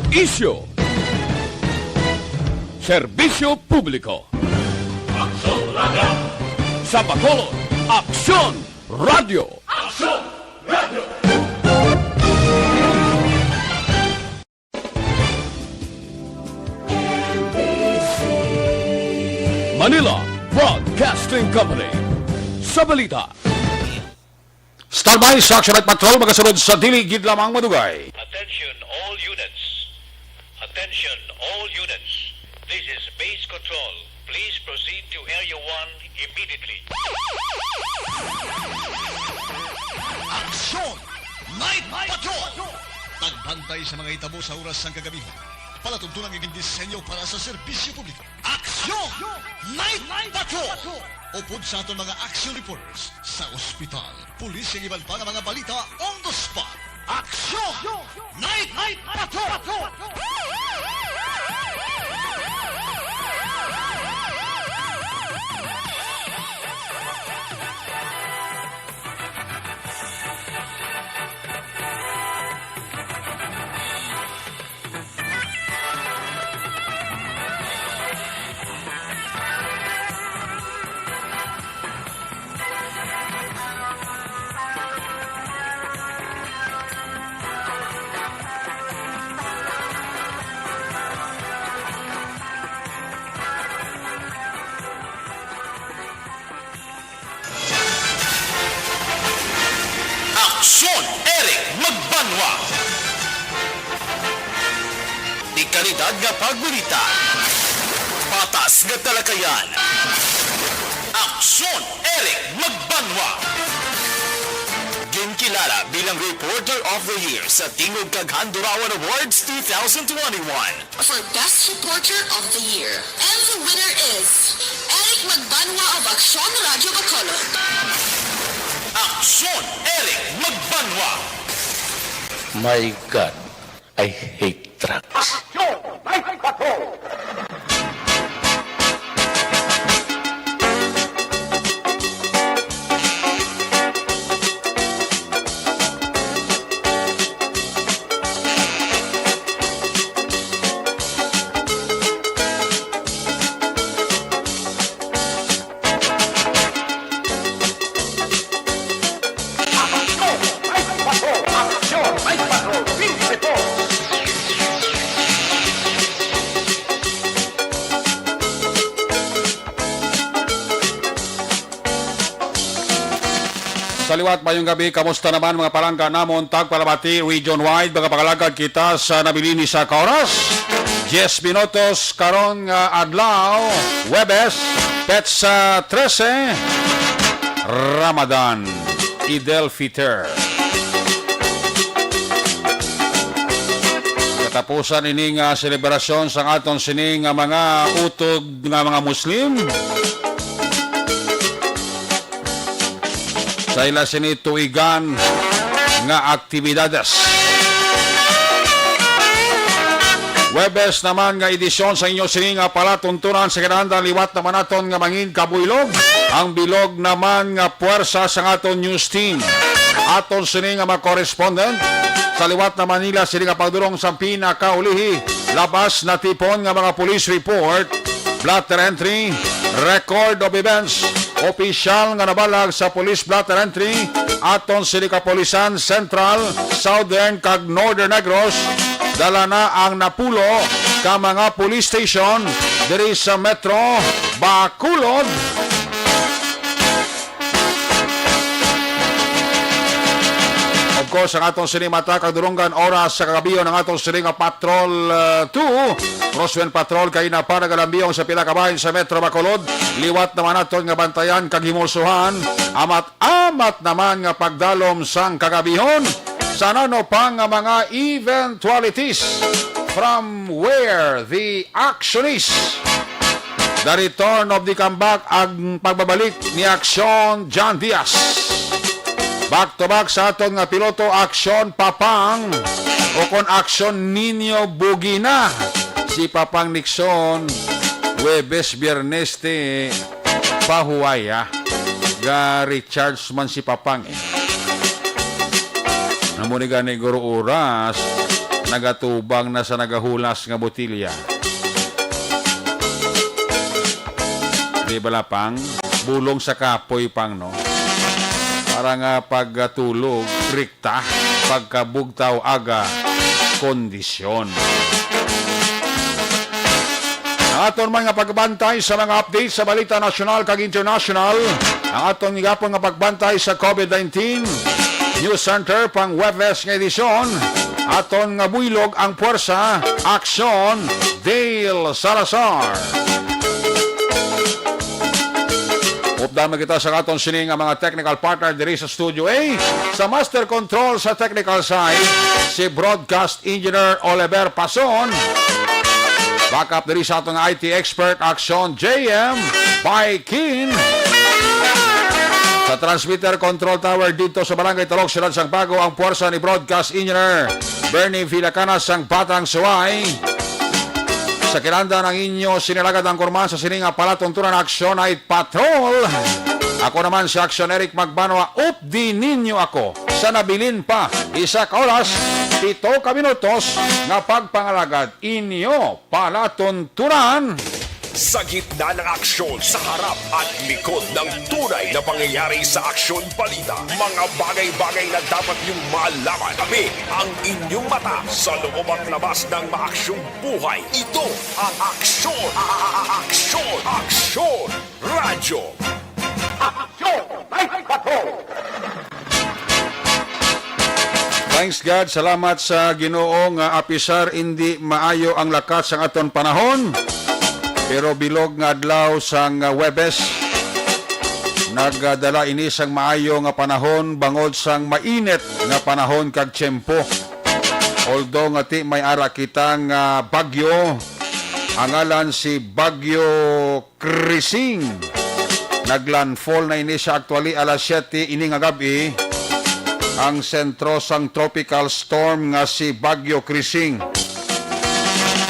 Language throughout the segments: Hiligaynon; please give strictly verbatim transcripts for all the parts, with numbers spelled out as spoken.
Isyu. Serbisyo publiko. Aksyon Radio. Sa Bacolod, Aksyon Radio. Aksyon Radio. Manila Broadcasting Company. Sa balita. Standby sa Action Night Patrol, magasunod sa dili gid lamang madugay. Attention all units. Attention all units. This is Base Control. Please proceed to Area one immediately. Action Night Patrol. Tagbantay sa mga hitabo sa oras sang kagabihan. Palatuntunan nga gindisenyo para sa serbisyo publiko. Aksyon! Night Patrol! Upod sa aton mga action reporters sa ospital, pulis, kag iban pa nga mga balita on the spot. Aksyon! Night Patrol! Aksyon, Eric Magbanwa. Dekalidad nga pagbalita. Patas nga talakayan. Aksyon, Eric Magbanwa. Ginkilala bilang Reporter of the Year sa Tingog kag Handurawan Awards two thousand twenty-one. For Best Reporter of the Year. And the winner is Eric Magbanwa of Aksyon Radio Bacolod. Aksyon, Eric Magbanwa. My God, I hate truck. Aksyon! May patrol! Sa liwat, mayong gabi. Kamusta naman, mga palangga namon? Tagpalamati region-wide, mga pangalagad kita sa nabilin sa ka oras. Diez minutos karon nga adlaw, Huwebes, petsa trese, Ramadan, Eid al-Fitr. Katapusan ini nga selebrasyon sang aton sini nga mga utod nga mga Muslim. Sa ila sini tuigan nga aktibidades. Huwebes naman nga edisyon sa inyo sini nga palatuntunan sa kinahanglan liwat naman naton nga mangin kabuylog ang bilog naman nga puwersa sa aton news team. Aton sini nga mga correspondent sa liwat naman nila sini nga pagdulong sa pinakaulihi, labas natipon nga mga police report, blotter entry, record of events, opisyal nga nabalag sa police blotter entry, aton sini kapulisan Central, Southern, kag Northern Negros, dala na ang napulo ka mga police station diri sa Metro Bacolod. Of course, ang aton sini mata kag dulonggan oras sa kagabion ang aton sini nga Patrol, uh, two, Crosswind Patrol, kay na pa nagalambiyong sa pila ka bahin sa Metro Bacolod. Liwat naman naton nga bantayan kag himulsuhan. Amat-amat naman nga pagdalom sang kagabihon. Sa nano pa nga mga eventualities from where the action is. The return of the comeback, ang pagbabalik ni Aksyon John Diaz. Back to back sa aton nga piloto, Aksyon Papang, o kon Aksyon Nino Bugina. Si Papang Nixon, Huwebes, Biyernes, ti pahuway, ah. Ga-recharge man si Papang, eh. Amo ni gani, guro, oras. nagatubang na sa nagahulas nga botilya. Di bala, Pang? Bulong sa kapoy, Pang, no? Para nga pagtulog, rikta, pagkabugtaw, aga, kondisyon. Ang aton man nga pagbantay sa mga update sa balita nasyonal kag internasyonal, ang aton gihapon nga pagbantay sa COVID nineteen News Center pang Huwebes nga edisyon, aton nga buylog ang puwersa, Aksyon, Dale Salazar. Updan man kita sa aton sini nga mga technical partner diri sa Studio A. Sa master control sa technical side, si broadcast engineer Oliver Pason. Backup diri sa aton I T expert, Aksyon J M Baikin. Sa transmitter control tower dito sa Barangay Talok, Siyudad sang Bago, ang puwersa ni broadcast engineer Bernie Villacana sang Batang Suway. Sa kinanda ng inyo sinilagad ang kurman sa sining nga palatuntunan, Aksyon Night Patrol. Ako naman si Aksyon Eric Magbanwa, updi ninyo ako sa nabilin pa isa ka oras, pito ka minutos nga pagpangalagad inyo palatuntunan. Sa gitna ng aksyon, sa harap at likod ng tunay na pangyayari sa aksyon balita, mga bagay-bagay na dapat niyong malaman. Kami ang inyong mata sa loob at labas ng maaksyong buhay. Ito ang aksyon, aksyon, aksyon, radyo. Aksyon Night Patrol! Thanks God, salamat sa Ginoo nga apisar indi maayo ang lakat sang aton panahon, pero bilog nga adlaw sang, ah, Huwebes, nagdala ini sang maayo nga panahon bangod sang mainit nga panahon kag tiyempo. Although nga ti may ara kita nga bagyo, ang ngalan si Bagyo Krising. Naglandfall na ini siya actually alas siyete ini nga gab-i. Ang sentro sang tropical storm nga si Bagyo Krising,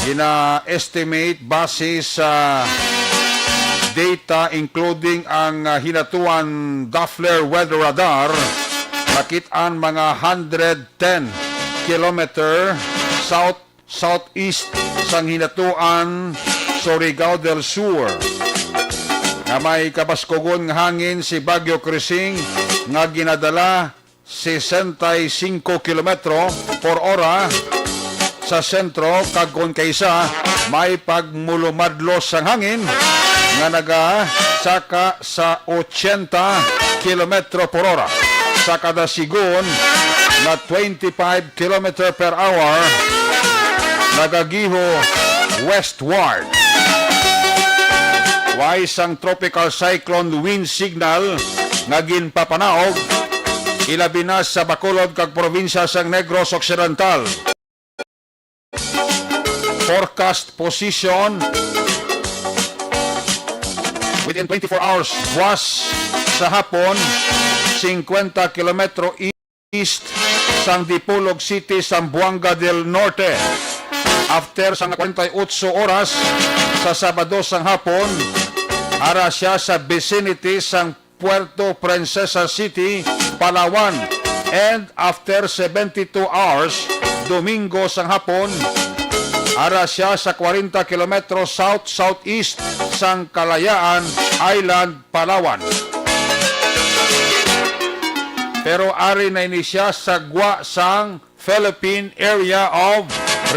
gina-estimate base sa data including ang, ah, hinatuan Doppler weather radar, nakit-an mga hundred ten kilometer south southeast sang hinatuan Surigao del Sur, nga may kabaskugon nga hangin si Bagyo Krising nga ginadala sesenta y cinco kilometro por ora sa sentro, kag kon kaisa may pagmulumadlos sang hangin nga nagasaka sa ochenta kilometro por ora sa kada sigon nga twenty-five kilometer per hour, nagagiho westward. Way sang tropical cyclone wind signal nga ginpapanaog, ilabi na sa Bacolod kag probinsya sang Negros Occidental. Forecast position within twenty-four hours, buwas sa hapon, singkwenta kilometro east sang Dipolog City, Zamboanga del Norte. After sang kwarenta y ocho oras, sa Sabado sang hapon, ara siya sa vicinity sang Puerto Princesa City, Palawan. And after seventy-two hours, Domingo sang hapon, ara siya sa kwarenta kilometro south-southeast sang Kalayaan Island, Palawan. Pero ari na ini siya sa gwa sang Philippine Area of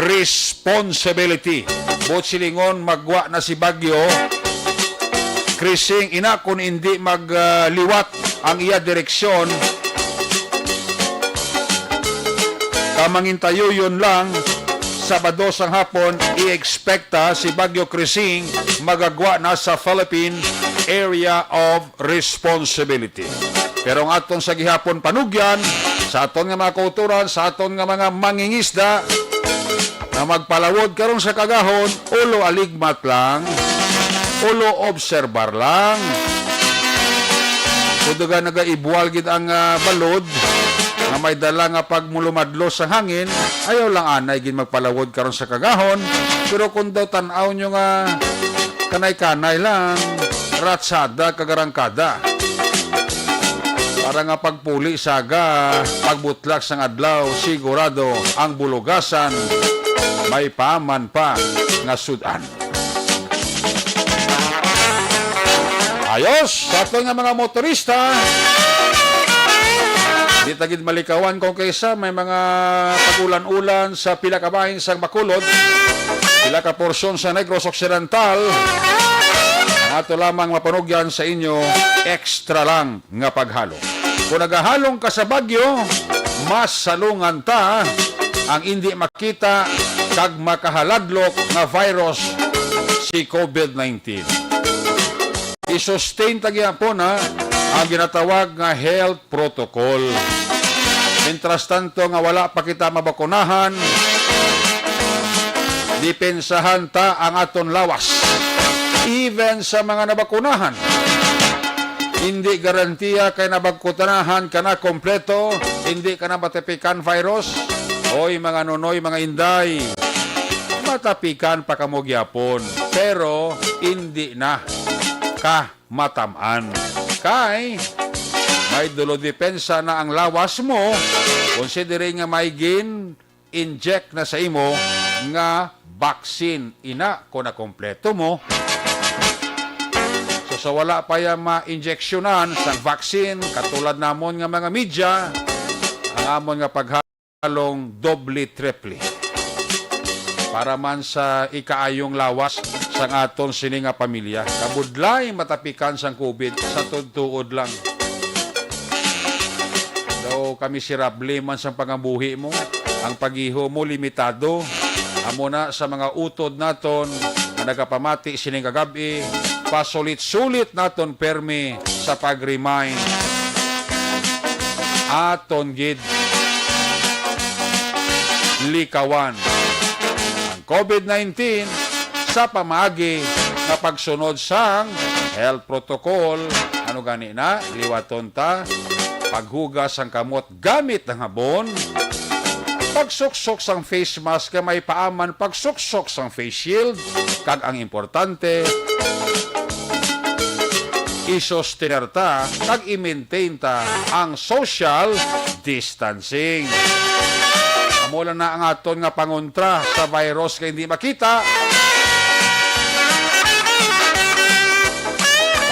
Responsibility. Buot silingon, magwa na si Bagyo Krising, ina, kung hindi magliwat ang iya direksyon, kamangintayuyon lang, Sabado sang hapon, i-expecta si Bagyo Krising magagwa na sa Philippine Area of Responsibility. Pero ang aton sa gihapon panugyan, sa aton nga mga kauturan, sa aton nga mga mangingisda, na magpalawod karon sa kagahon, ulo aligmat lang, ulo obserbar lang. Kuduga nagaibuwal gid ang, ah, balod nga may dala nga pagmulumadlos sa hangin, ayaw lang anay gid magpalawod karon sa kagahon. Pero kung daw tan-aw nyo nga kanay-kanay lang, ratsada kag arangkada. para nga pagpuli sa aga, pagbutlak sang adlaw, sigurado ang bulugasan may paaman pa nga sud-an. Ayos, sa aton nga mga motorista, di ta gid malikawan kung kaysa may mga pag-ulan-ulan sa pila ka bahin sang Bacolod, pila ka porsyon sa Negros Occidental. Ang ato lamang mapanugyan sa inyo, extra lang nga paghalong. Kung nagahalong ka sa Baguio, mas salungan ta ang indi makita kag makahaladlok nga virus, si covid nineteen. I-sustain ta gyapon, ha, ang ginatawag nga health protocol. Mientras tanto nga wala pa kita mabakunahan, depensahan ta ang aton lawas. Even sa mga nabakunahan, hindi garantiya kay nabakunahan ka na kompleto, hindi ka na matapikan virus. Oy, mga nunoy, mga inday, matapikan pa kamo gyapon, pero hindi na ka matam-an. Kay may dulod depensa na ang lawas mo, considering nga may gin-inject na sa imo nga vaccine. Ina, kung nakompleto mo, so sa wala pa ya ma-injeksyonan sang vaccine, katulad namon nga mga media, ang amon nga pagha- halong doble, triple para man sa ikaayong lawas sang aton sini nga pamilya. Kabudlay matapikan sang covid sa tuod-tuod lang. Daw kami sirable man sang pangabuhi mo, ang pag-iho mo limitado. Amo na sa mga utod naton nga nagapamati sining kagab-i, pasulit-sulit naton permi sa pag-remind. Aton gid likawan ang covid nineteen sa pamaagi nga pagsunod sang health protocol. Ano gani na? Liwaton ta, paghugas sang kamot gamit ang habon, pagsuksok sang face mask nga may paaman pagsuksok sang face shield, kag ang importante, i-sustainer ta kag i-maintain ta ang social distancing. Amo lang na ang aton nga pangontra sa virus nga hindi makita,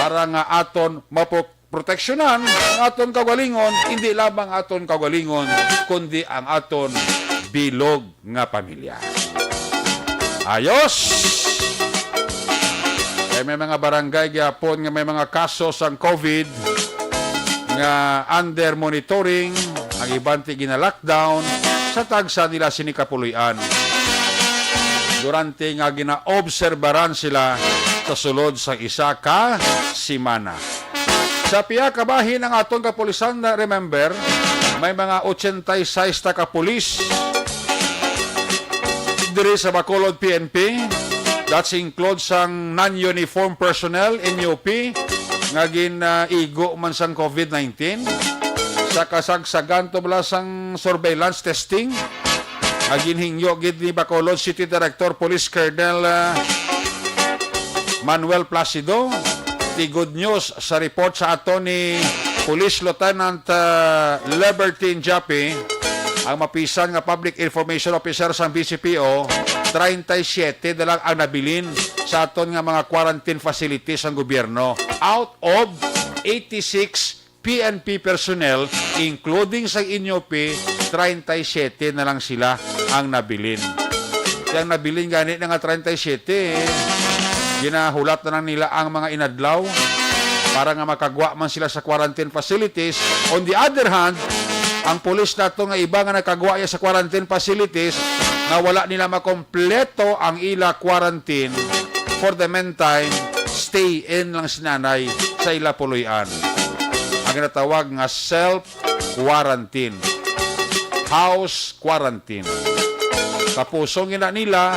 para nga aton mapo- proteksyonan ang aton kaugalingon, hindi lamang aton kaugalingon, kundi ang aton bilog nga pamilya. Ayos! Kay may mga barangay gyapon nga may mga kaso sang covid nga under monitoring, ang iban ti gina-lockdown sa tagsa nila sini ka puloy-an. Durante nga ginaobserbaran sila sa sulod sang isa ka semana. Sa pia ka bahin ang aton kapulisan, na remember, may mga ochenta y seis ta ka pulis diri sa Bacolod P N P. That's include sang non-uniform personnel, N U P, nga gin-igo man sang covid nineteen. Sa kasagsagan to bala sang surveillance testing, nga ginhingyo gid ni Bacolod City Director Police Colonel, ah, Manuel Placido. The good news sa report sa aton ni Police Lieutenant, ah, Libertine Japi, ang mapisan nga Public Information Officer sang B C P O, treinta y siete na lang ang nabilin sa aton nga mga quarantine facilities sang gobyerno out of eighty-six P N P personnel, including sa N U P, treinta y siete na lang sila ang nabilin. Ang nabilin gani na nga treinta y siete, ginahulat na lang nila ang mga inadlaw para nga makagwa man sila sa quarantine facilities. On the other hand, ang pulis nato nga iba nga nakagwa ya sa quarantine facilities nga wala nila makompleto ang ila quarantine, for the meantime, stay in lang si nanay sa ila puloy-an. Ang ginatawag nga self-quarantine, house quarantine. Tapuson gina nila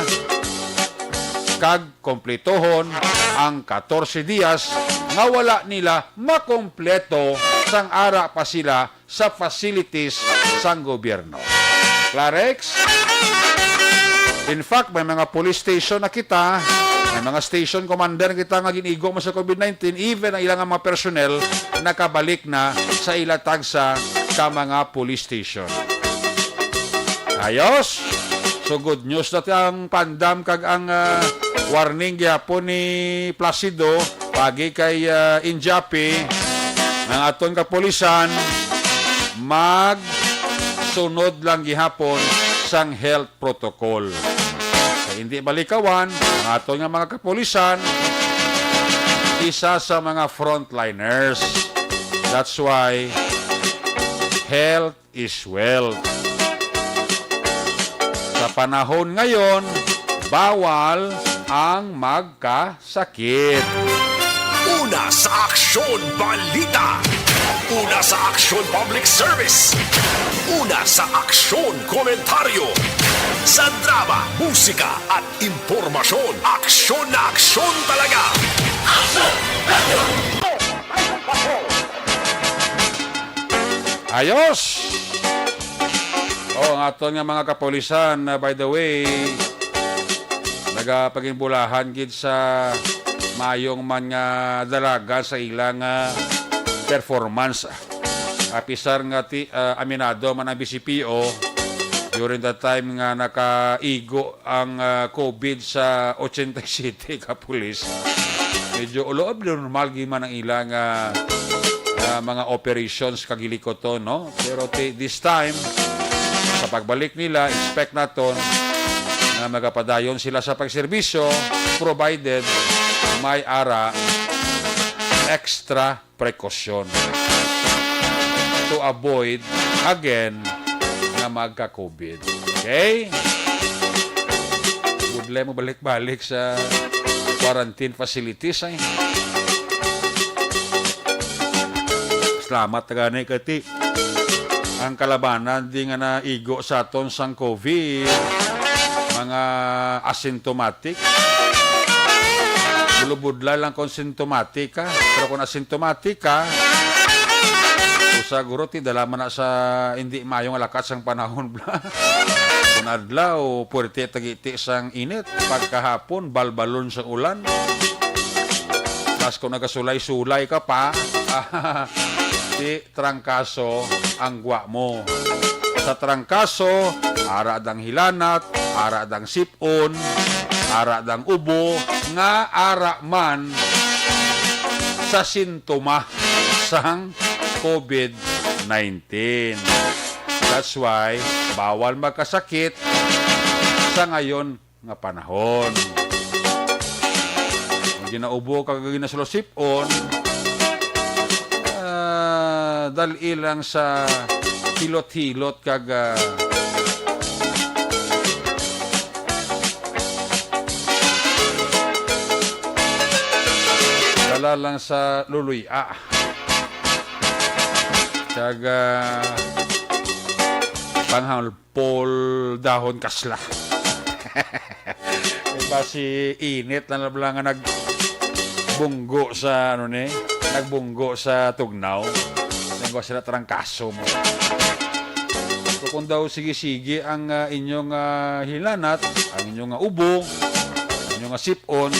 kag kompletohon ang katorse dias nga wala nila makompleto sang ara pa sila sa facilities sang gobyerno. Klarex? In fact, may mga police station na kita, may mga station commander na kita nga gin-igo man sa covid nineteen, even ang ilang mga personnel nakabalik na sa ila tagsa ka mga police station. Ayos! So, good news na ti ang pandam kag ang, ah, warning gihapon ni Placido pagi kay, ah, Injapi, nga ang aton kapulisan magsunod lang gihapon sang health protocol. Kay hindi malikawan, ang aton nga mga kapulisan, isa sa mga frontliners. That's why health is wealth. Sa panahon ngayon, bawal ang magkasakit. Una sa Aksyon Balita. Una sa Aksyon Public Service. Una sa Aksyon Komentaryo. Sa drama, musika, at impormasyon, aksyon na aksyon talaga. Aksyon! Radyo! Ayos! Oh, ang aton nga mga kapulisan, uh, by the way, nagapaginbulahan gid sa mayong man nga dalagan sa ilang, uh, performance. Apisar nga ti-, uh, aminado man ang B C P O during the time nga nakaigo ang, uh, COVID sa eighty-seven ka pulis. Medyo ulo abnormal gid man ang ilang, uh, uh, mga operations kag hilikoton, no? Pero ti-, this time, sa pagbalik nila, expect naton nga magapadayon sila sa pagserbisyo, provided may ara extra precaution to avoid again nga magka-COVID. Okay? Budlay mo balik-balik sa quarantine facilities, ay. Salamat na gani kay ti ang kalabanan di nga naigo sa aton sang COVID, mga asymptomatic. Bulubudlay lang kung symptomatic ka. Pero kung asymptomatic ka, o siguro ti dala man na sa hindi mayong alakat sang panahon, bla. Kung adlaw, puwerte tagiti sang init. Pagkahapon, balbalon sang ulan. Tapos kung nagasulay-sulay ka pa, ti trangkaso ang gwa mo. Sa trangkaso, ara dang hilanat, ara dang sip-on, ara dang ubo, nga ara man sa sintoma sang COVID nineteen. That's why bawal magkasakit sa ngayon nga panahon. Kung ginaubo ka kag ginasulo sip-on, ah, dal-i lang sa hilot-hilot kag, ah, dala lang sa luloy-a. Kag, ah, panghal-, Paul dahon kasla. Kay basi init na lang nga nagbunggo sa, ano ni, nagbunggo sa tugnaw. Nangwa sila trangkaso mo. So, kung daw sige-sige ang, ah, inyong, ah, hilanat, ang inyong, ah, ubo, ang inyong, ah, sip-on,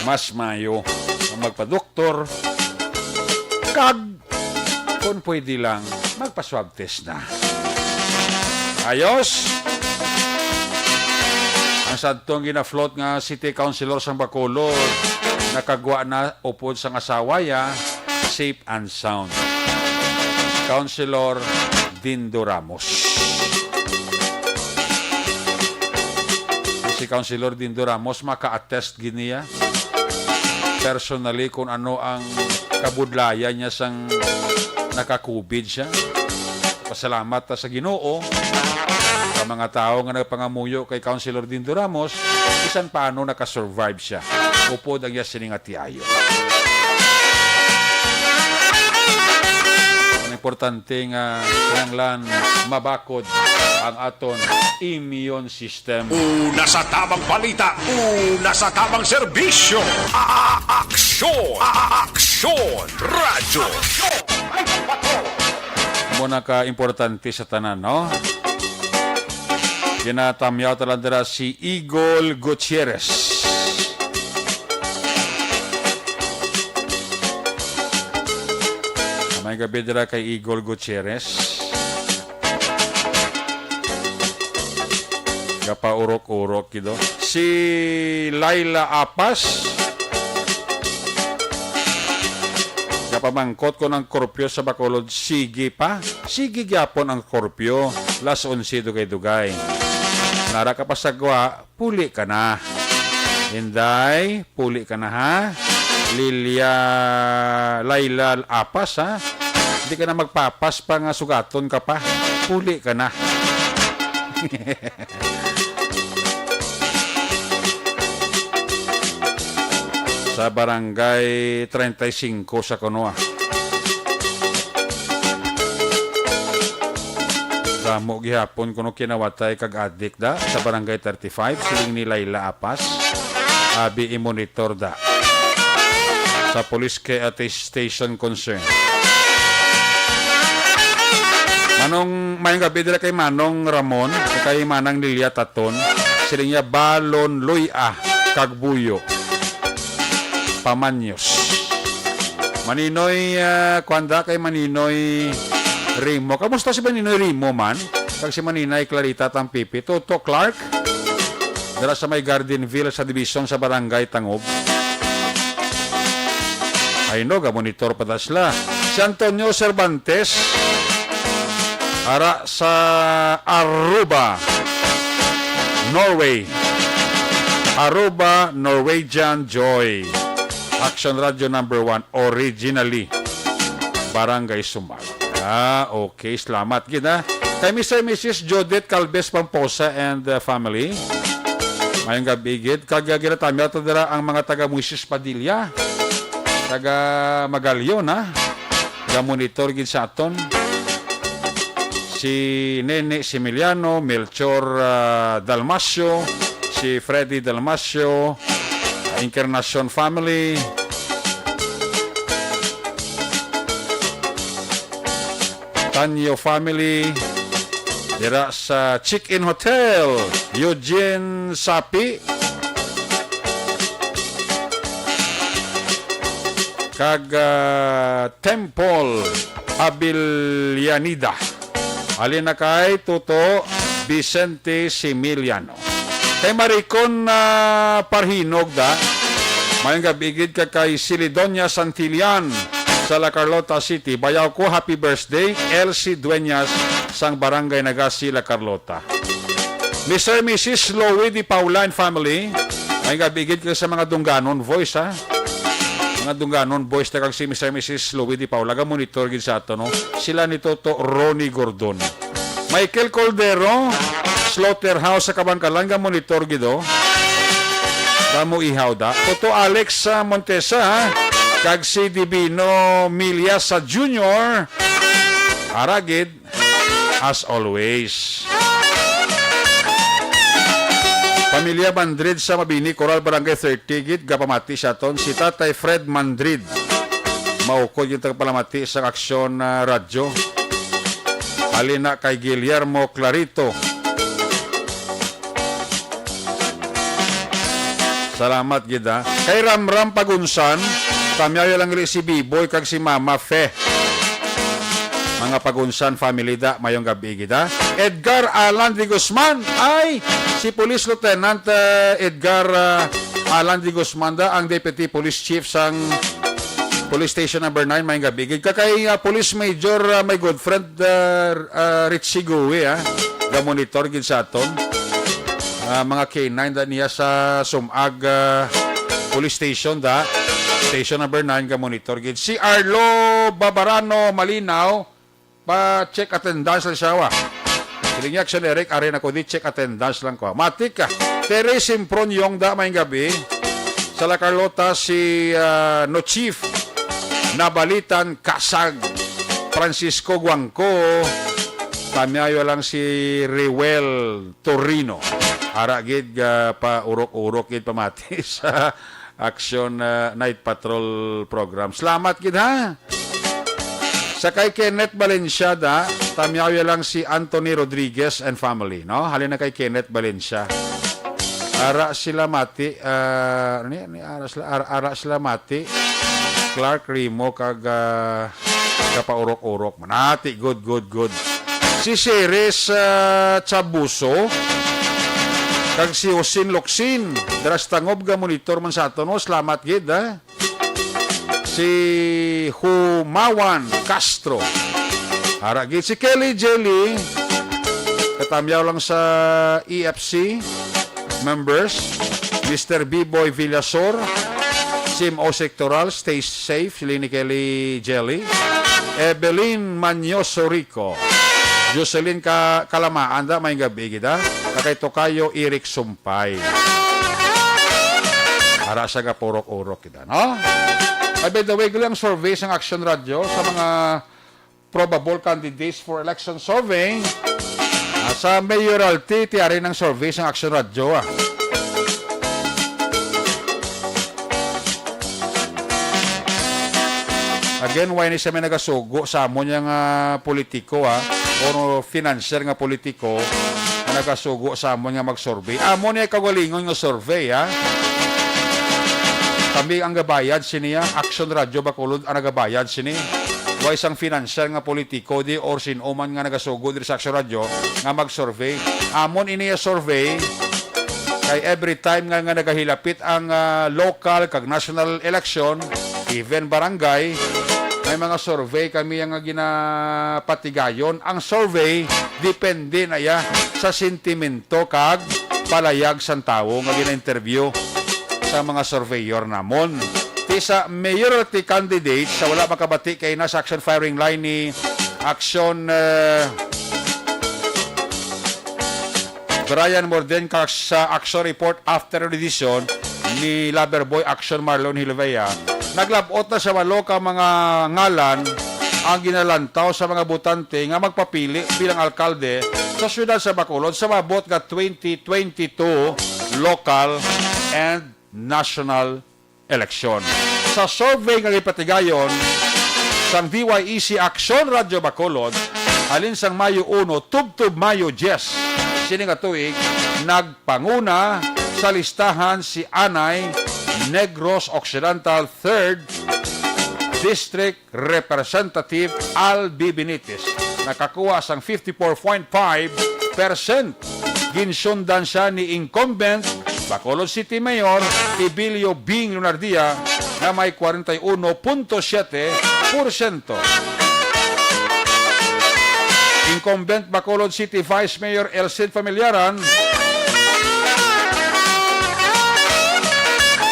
mas mayo ang magpadoktor kag kung pwede lang, magpa-swab test na. Ayos? Ang sadtong gina-float nga city councilor sang Bacolod, nakagwa na upod sang asawa ya, safe and sound. Councilor Dindo Ramos. Si Councilor Dindo Ramos maka-attest gid niya personally kung ano ang kabudlayan niya sang naka-COVID siya. Pasalamat ta sa Ginoo, sa mga tawo nga nagpangamuyo kay Councilor Dindo Ramos, bisan paano naka-survive siya. Upod ang iya sining atiayo. Ang importante nga kinahanglan mabakod ang aton immune system. Una sa tamang balita, una sa tamang serbisyo. A-, a-, aksyon! A-, a-, aksyon! Radyo! Amo na ka importante sa tanan, no? Ginatamyaw ta lang dira si Eagle Gutierrez. Gabi dira kay Igor Gutierrez. Gapaurok-urok gid, oh. Si Laila Apas. Gapamangkot kon ang kurpyo sa Bacolod, sige pa? Sige gyapon ang kurpyo, las onse dugay-dugay. Nara ka pa sa gwa, puli ka na. Inday, puli ka na, ha? Lilia, Laila Apas, ha? Hindi ka na magpapas pa nga sugaton ka pa. Puli ka na. Sa barangay treinta y cinco sa Conoa. Damo gihapon kuno kinawatay kag adik da sa barangay thirty-five, siling ni Laila Apas. Abi, i-monitor da sa police kay ati station concern. Manong, mayong gabi dira kay Manong Ramon, kay Manang Lilia Taton, siling niya Balon Luya kag Buyo. Pamanyos. Maninoy, ah, kuwan da kay Maninoy Rimo. Kamusta si Maninoy Rimo man? Kag si Maninay Clarita Tampipi. Toto Clark, dira sa may Gardenville sa Division sa Barangay Tangob. Ay no, gamonitor pa da sila. Si Antonio Cervantes, ara sa Aruba, Norway. Aruba, Norwegian Joy. Action Radio number one, originally, Barangay Sumbag. Ah, okay. Salamat gid, ha. Kay Mister and Missus Judith Calves Pamposa and, uh, family. Mayong gabi gid. Kag, uh, ginatamyaw ta dira ang mga taga Moises Padilla. Taga Magalyon, ha. Ga-monitor gid sa aton. Si Nene Similiano, Melchor, uh, Dalmasio, si Freddy Dalmasio, Encarnacion family, Tanyo family, dira sa Chicken Hotel, Eugene Sapi, kag, ah, Temple Abilianida. Halin na kay Toto Vicente Similiano. Kay Maricon, ah, Parhinog da. Mayong gabi gid ka kay Silidonia Santillan sa La Carlota City. Bayaw ko, happy birthday, Elsie Dueñas sang Barangay Nagasi, La Carlota. Mister and Missus Louie Di Paula and family. Mayong gabi gid ka sa mga Dungganon Voice, ha? Mga Dungganon Boys, ta kag si Mister and Missus Louie Di Paula, ga-monitor gid sa ato, no? Sila ni Toto Ronnie Gordon. Michael Cordero, Slaughterhouse sa Kabangkalan, ga-monitor gid, oh. Damo ihaw da. Toto Alex, ah, Montesa, ha? Kag si Divino Milyas sa Junior. Ara gid. As always. Pamilya Mandrid sa Mabini, Coral Barangay thirty, gid gapamati sa aton si Tatay Fred Mandrid. Maukod yung tagapalamati sa Aksyon, ah, Radyo. Halin na kay Guillermo Clarito. Salamat gid, ha. Kay Ramram Pagunsan, tamyaw lang gali si Biboy kag si Mama Fe. Mga Pagunsan family da, mayong gabi gid, ha. Edgar Alan de Guzman, ay, si Police Lieutenant, eh, Edgar, ah, Alan de Guzman da, ang Deputy Police Chief sang Police Station number nine, mayong gabi gid. Kakay, ah, Police Major, ah, my good friend, ah, ah, Richie Gui, ah. Ga-monitor gid sa aton. Ah, mga K nine da niya sa Sumag, ah, Police Station da. Station number nine, ga-monitor gid. Si Arlo Babarano Malinaw, pa-check attendance lang siya, wa. Siling niya, "Action Eric, ari na ko di, check attendance lang ko." Matik ka. Terry Simpron Yongda, mayong gabi. Sa La Carlota, si, ah, no Chief Nabalitan Kasag. Francisco Guangco. Tamyayo lang si Rewel Torino. Ara gid, ah, pa urok-urok gid pamati sa Action, ah, Night Patrol Program. Salamat gid, ha. Sa kay Kenneth Valencia da, tamyaw ya lang si Anthony Rodriguez and family, no? Halin na kay Kenneth Valencia. Ara sila mati, ah, ano ni, ni ara sila, ara, ara sila mati. Clark Rimo kag, ah, Kapaurok-urok man. Ati, good, good, good. Si Ceres, ah, Chabuso, kag si Josin Loksin, dira sa Tangob, ga monitor man sa aton, no? Salamat gid, ha? Si Humawan Castro. Ara gid si Kelly Jelly, katamyaw lang sa E F C members, Mister B-Boy Villasor, Sim Osek Toral, stay safe, sila ni Kelly Jelly, Evelyn Manyoso Rico, Jocelyn Ka-, Kalamaan, da, may gabi kita, kay Tokayo Eric Sumpay. Ara sa gapurok-urok kita, no? Ay, by the way, gali ang survey sang Action Radio sa mga probable candidates for election survey. Ah, sa mayoralty, tiyari ng survey sang Action Radio, ah. Again, why ni siya may nagasugo sa amon nga politiko, ah, o financier nga politiko nga nagasugo sa amon nga mag-survey? Amo ni kaugalingon nga survey, ah. Kami ang gabayad sini, ah. Action Radio Bacolod ang nagabayad sini. Way sang financier nga politiko di or sin-o man nga nagasugo diri sa Action Radio nga mag-survey. Amon ini a survey kay every time nga, nga nagahilapit ang, ah, local kag national election, even barangay, may mga survey kami nga ginapatigayon. Ang survey depende na iya sa sentimento kag palayag sang tawo nga gina-interview sa mga surveyor namon. Ti sa mayoralty candidate sa wala makabati kay na sa Action firing line ni Action, eh, Brian Morden kag sa Action Report after edition ni Loverboy Action Marlon Hilvea, naglab-ot na sa walo ka mga ngalan ang ginalantaw sa mga botante nga magpapili bilang alkalde sa siyudad sa Bacolod sa maabot nga twenty twenty-two local and national eleksyon. Sa survey nga gipatigayon sang D Y E C Action Radio Bacolod, halin sang Mayo uno tubtob Mayo diyes sini nga tuig, nagpanguna sa listahan si Anay, Negros Occidental third District Representative Albi Benitez, nakakuha sang fifty-four point five percent. Ginsundan siya ni incumbent Bacolod City Mayor Ebilio Bing Lunardia nga may kwarenta y uno punto siyete porsyento. Incumbent Bacolod City Vice Mayor Elcid Familiaran,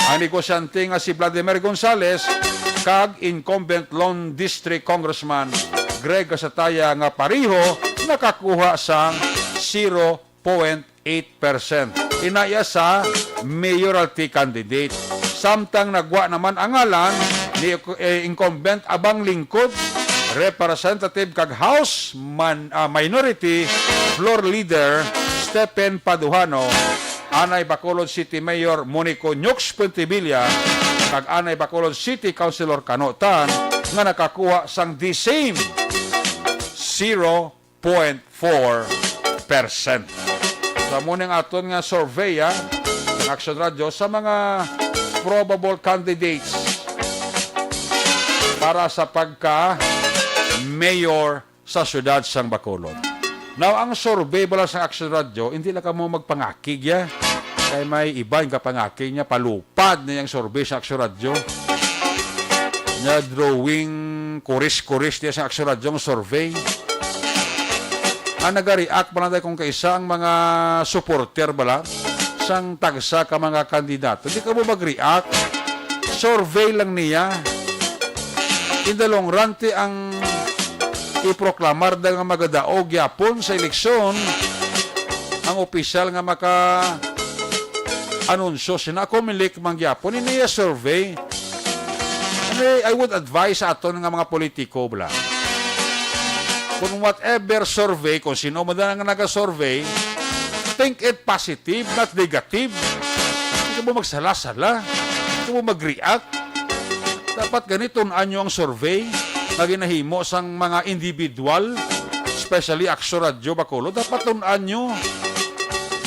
ang negosyante nga si Vladimir Gonzales, kag incumbent Lone District Congressman Greg Gasataya nga pareho nakakuha sang zero point eight percent. Inaya sa mayoralty candidate. Samtang nagwa naman ang ngalan ni, eh, incumbent Abang Lingkod, Representative kag House man, ah, Minority Floor Leader Stephen Paduano, anay Bacolod City Mayor Monico Nyox Puentevilla, kag anay Bacolod City Councilor Kano Tan nga nakakuha sang the same zero point four percent. So, amo ning aton nga survey, ah, ng Action Radio sa mga probable candidates para sa pagka-mayor sa siyudad sang Bacolod. Now, ang survey bala sa Action Radio, hindi lang kamo magpangakig, ya. Kay may iba nga pangakig niya, palupad na yung survey sa Action Radio. Nya drawing, kuris-kuris niya sa Action Radio ang survey. Ang nag-react pa lang kung kaisa ang mga supporter bala sang tagsa ka mga kandidato. Di ka mo mag-react. Survey lang niya. In the long run, ti ang iproklamar da nga magadaog gyapon sa eleksyon ang opisyal nga maka-anunsyo sina Comelec man gyapon. Ini iya survey. Ano, I would advise sa aton nga mga politiko, bala. Kung whatever survey, kung sino man na nga naga-survey, think it positive, not negative. Hindi mo magsala-sala. Hindi mo mag-react. Dapat gani tun-an nyo ang survey nga ginahimo sang mga individual, especially Action Radio Bacolod. Dapat tun-an nyo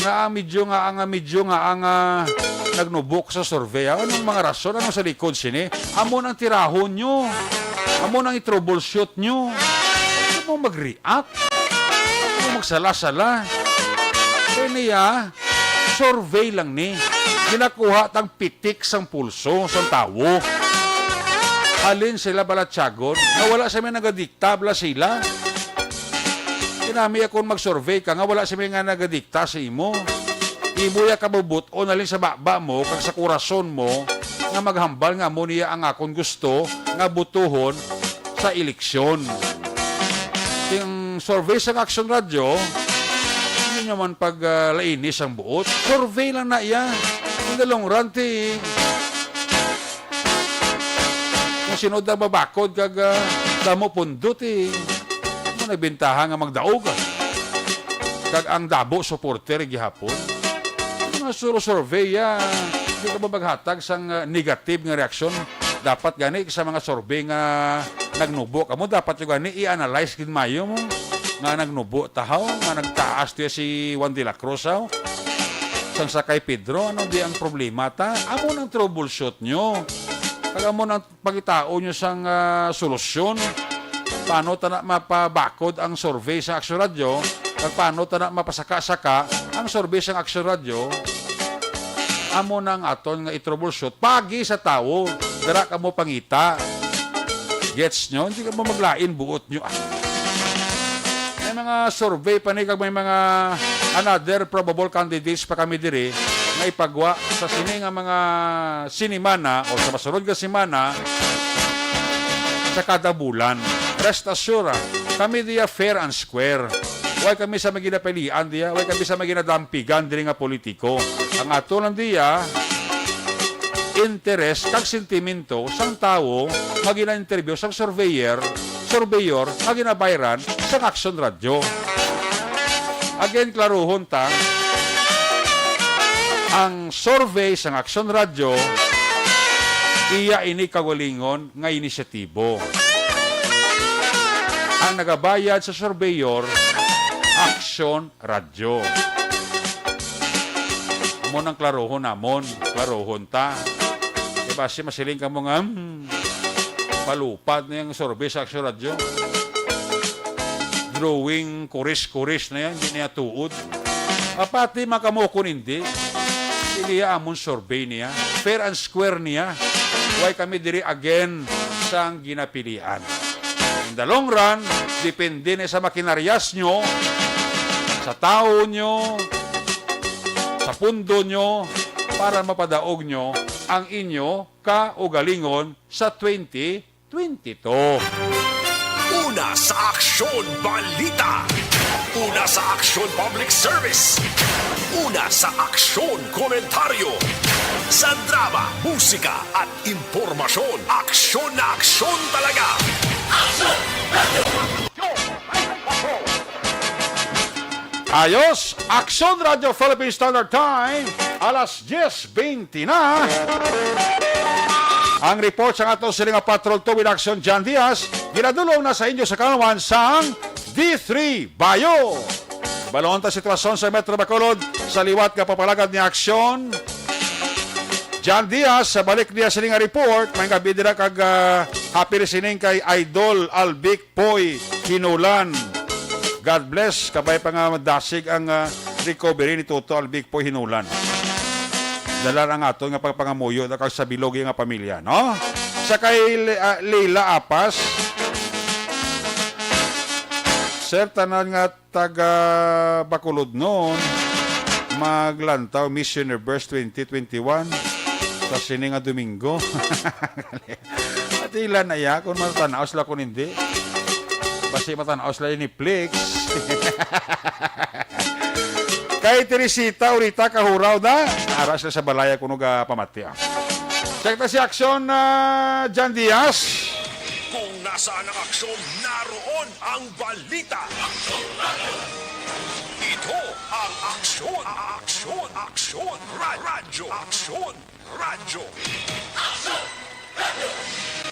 nga ang medyo nga ang, medyo nga ang, ah, nagnubok sa survey, ah. Anong mga rason? Anong sa likod sini? Amo nang tirahon nyo. Amo nang i-troubleshoot nyo. Huwag mo mag-react. Huwag mo magsala-sala. Kaya niya, survey lang ni. Ginakuha tang pitik sang pulso sang tawo. Halin sila balatyagon nga wala sa may nagadikta, bala sila. Kinami akon mag-survey ka nga wala sa may nga nagadikta sa imo. Imo ya kabubot-on halin sa baba mo kag sa kurason mo nga maghambal nga amo niya ang akon gusto nga butuhon sa eleksyon. Ang survey sang Action Radio, hindi naman pag, ah, lainis ang buot. Survey lang na iya. In the long run, ti, kung sino daw mabakod kag, ah, damo pundot, eh, mo nagbintaha nga magdaog, ah. Kag ang dabo supporter gihapon. Mga suro survey, ah, di ka ba maghatag sang, ah, negative nga reaksyon? Dapat gani sa mga survey nga nagnubo kamo, dapat yung gani i-analyze gid mayo mo nga nagnubo tahaw, nga nagtaas tiya si Juan de la Cruz, haw? Sang sa kay Pedro, ano di ang problema ta? Amo nang troubleshoot nyo. Kag amo nang pagitao nyo sang, ah, solusyon. Paano ta na mapabakod ang survey sa Action Radio? Kag paano ta na mapasaka-saka ang survey sa Action Radio? Amo na ang aton nga i-troubleshoot. Pagi sa tawo, dira kamo pangita. Gets nyo? Hindi kamo maglain buot nyo. Ah. May mga survey pa ni kag may mga another probable candidates pa kami diri nga ipagwa sa sini nga mga sinimana o sa masunod nga semana sa kada bulan. Rest assured, ah, kami diya fair and square. Way kami sa may ginapilian diya, way kami sa may ginadampigan diri nga politiko. Ang ato lang diya, interes kag sentimento sang tawo nga gina-interview sang surveyor, surveyor nga ginabayran sang Action Radio. Again, klaruhon ta, ang survey sang Action Radio, iya ini kaugalingon nga inisyatibo. Ang nagabayad sa surveyor, Action Radyo. Amo nang klarohon namon, klarohon ta. Kay basi masiling kamo nga, hmm, palupad na yung survey sa Action Radyo. Drawing, kuris-kuris na yan, hindi niya tuod. Mapati man kamo kung hindi. Hindi amon survey niya. Fair and square niya. Why kami diri again sang ginapilian? In the long run, depende na sa makinaryas nyo, sa tao nyo, sa pundo nyo, para mapadaog nyo ang inyo kaugalingon sa twenty twenty-two. Una sa Aksyon Balita. Una sa Aksyon Public Service. Una sa Aksyon Komentaryo. Sa drama, musika, at impormasyon, aksyon na aksyon talaga. Ayos, Aksyon Radio Philippine Standard Time, alas diyes twenty na. Ang report sa ato sila nga Patrol two with Aksyon John Diaz, ginadulong na sa inyo sa kanawan sang D three Bayo. Balon ta sitwasyon sa Metro Bacolod sa liwat nga papalagad ni Aksyon John Diaz. Sa balik niya sini nga report, may gabi dira kag, ah, happy listening kay Idol Albic Poy Hinulan. God bless. Kabay pa nga madasig ang, ah, recovery ni Toto Albic Poy Hinulan. Dala ang aton nga pagpangamuyo na kag sa bilog nga pamilya, no? Sa kay Le-, ah, Leila Apas, Sir, tanan nga taga Bacolod noon, maglantaw Miss Universe twenty twenty-one sa sini nga Domingo. At ila na ya, kung matanaos la kung hindi. Basi matanaos la ni Flix. Kay Teresita, Urita, Kahuraw na. Ara sila sa balaya kuno ga pamati, ah. Check na si Aksyon, ah, Jan Diaz. Kung nasaan ang aksyon, naroon ang balita. Ito ang Aksyon, Aksyon, Aksyon, Ra-, Radyo, Aksyon, Radyo.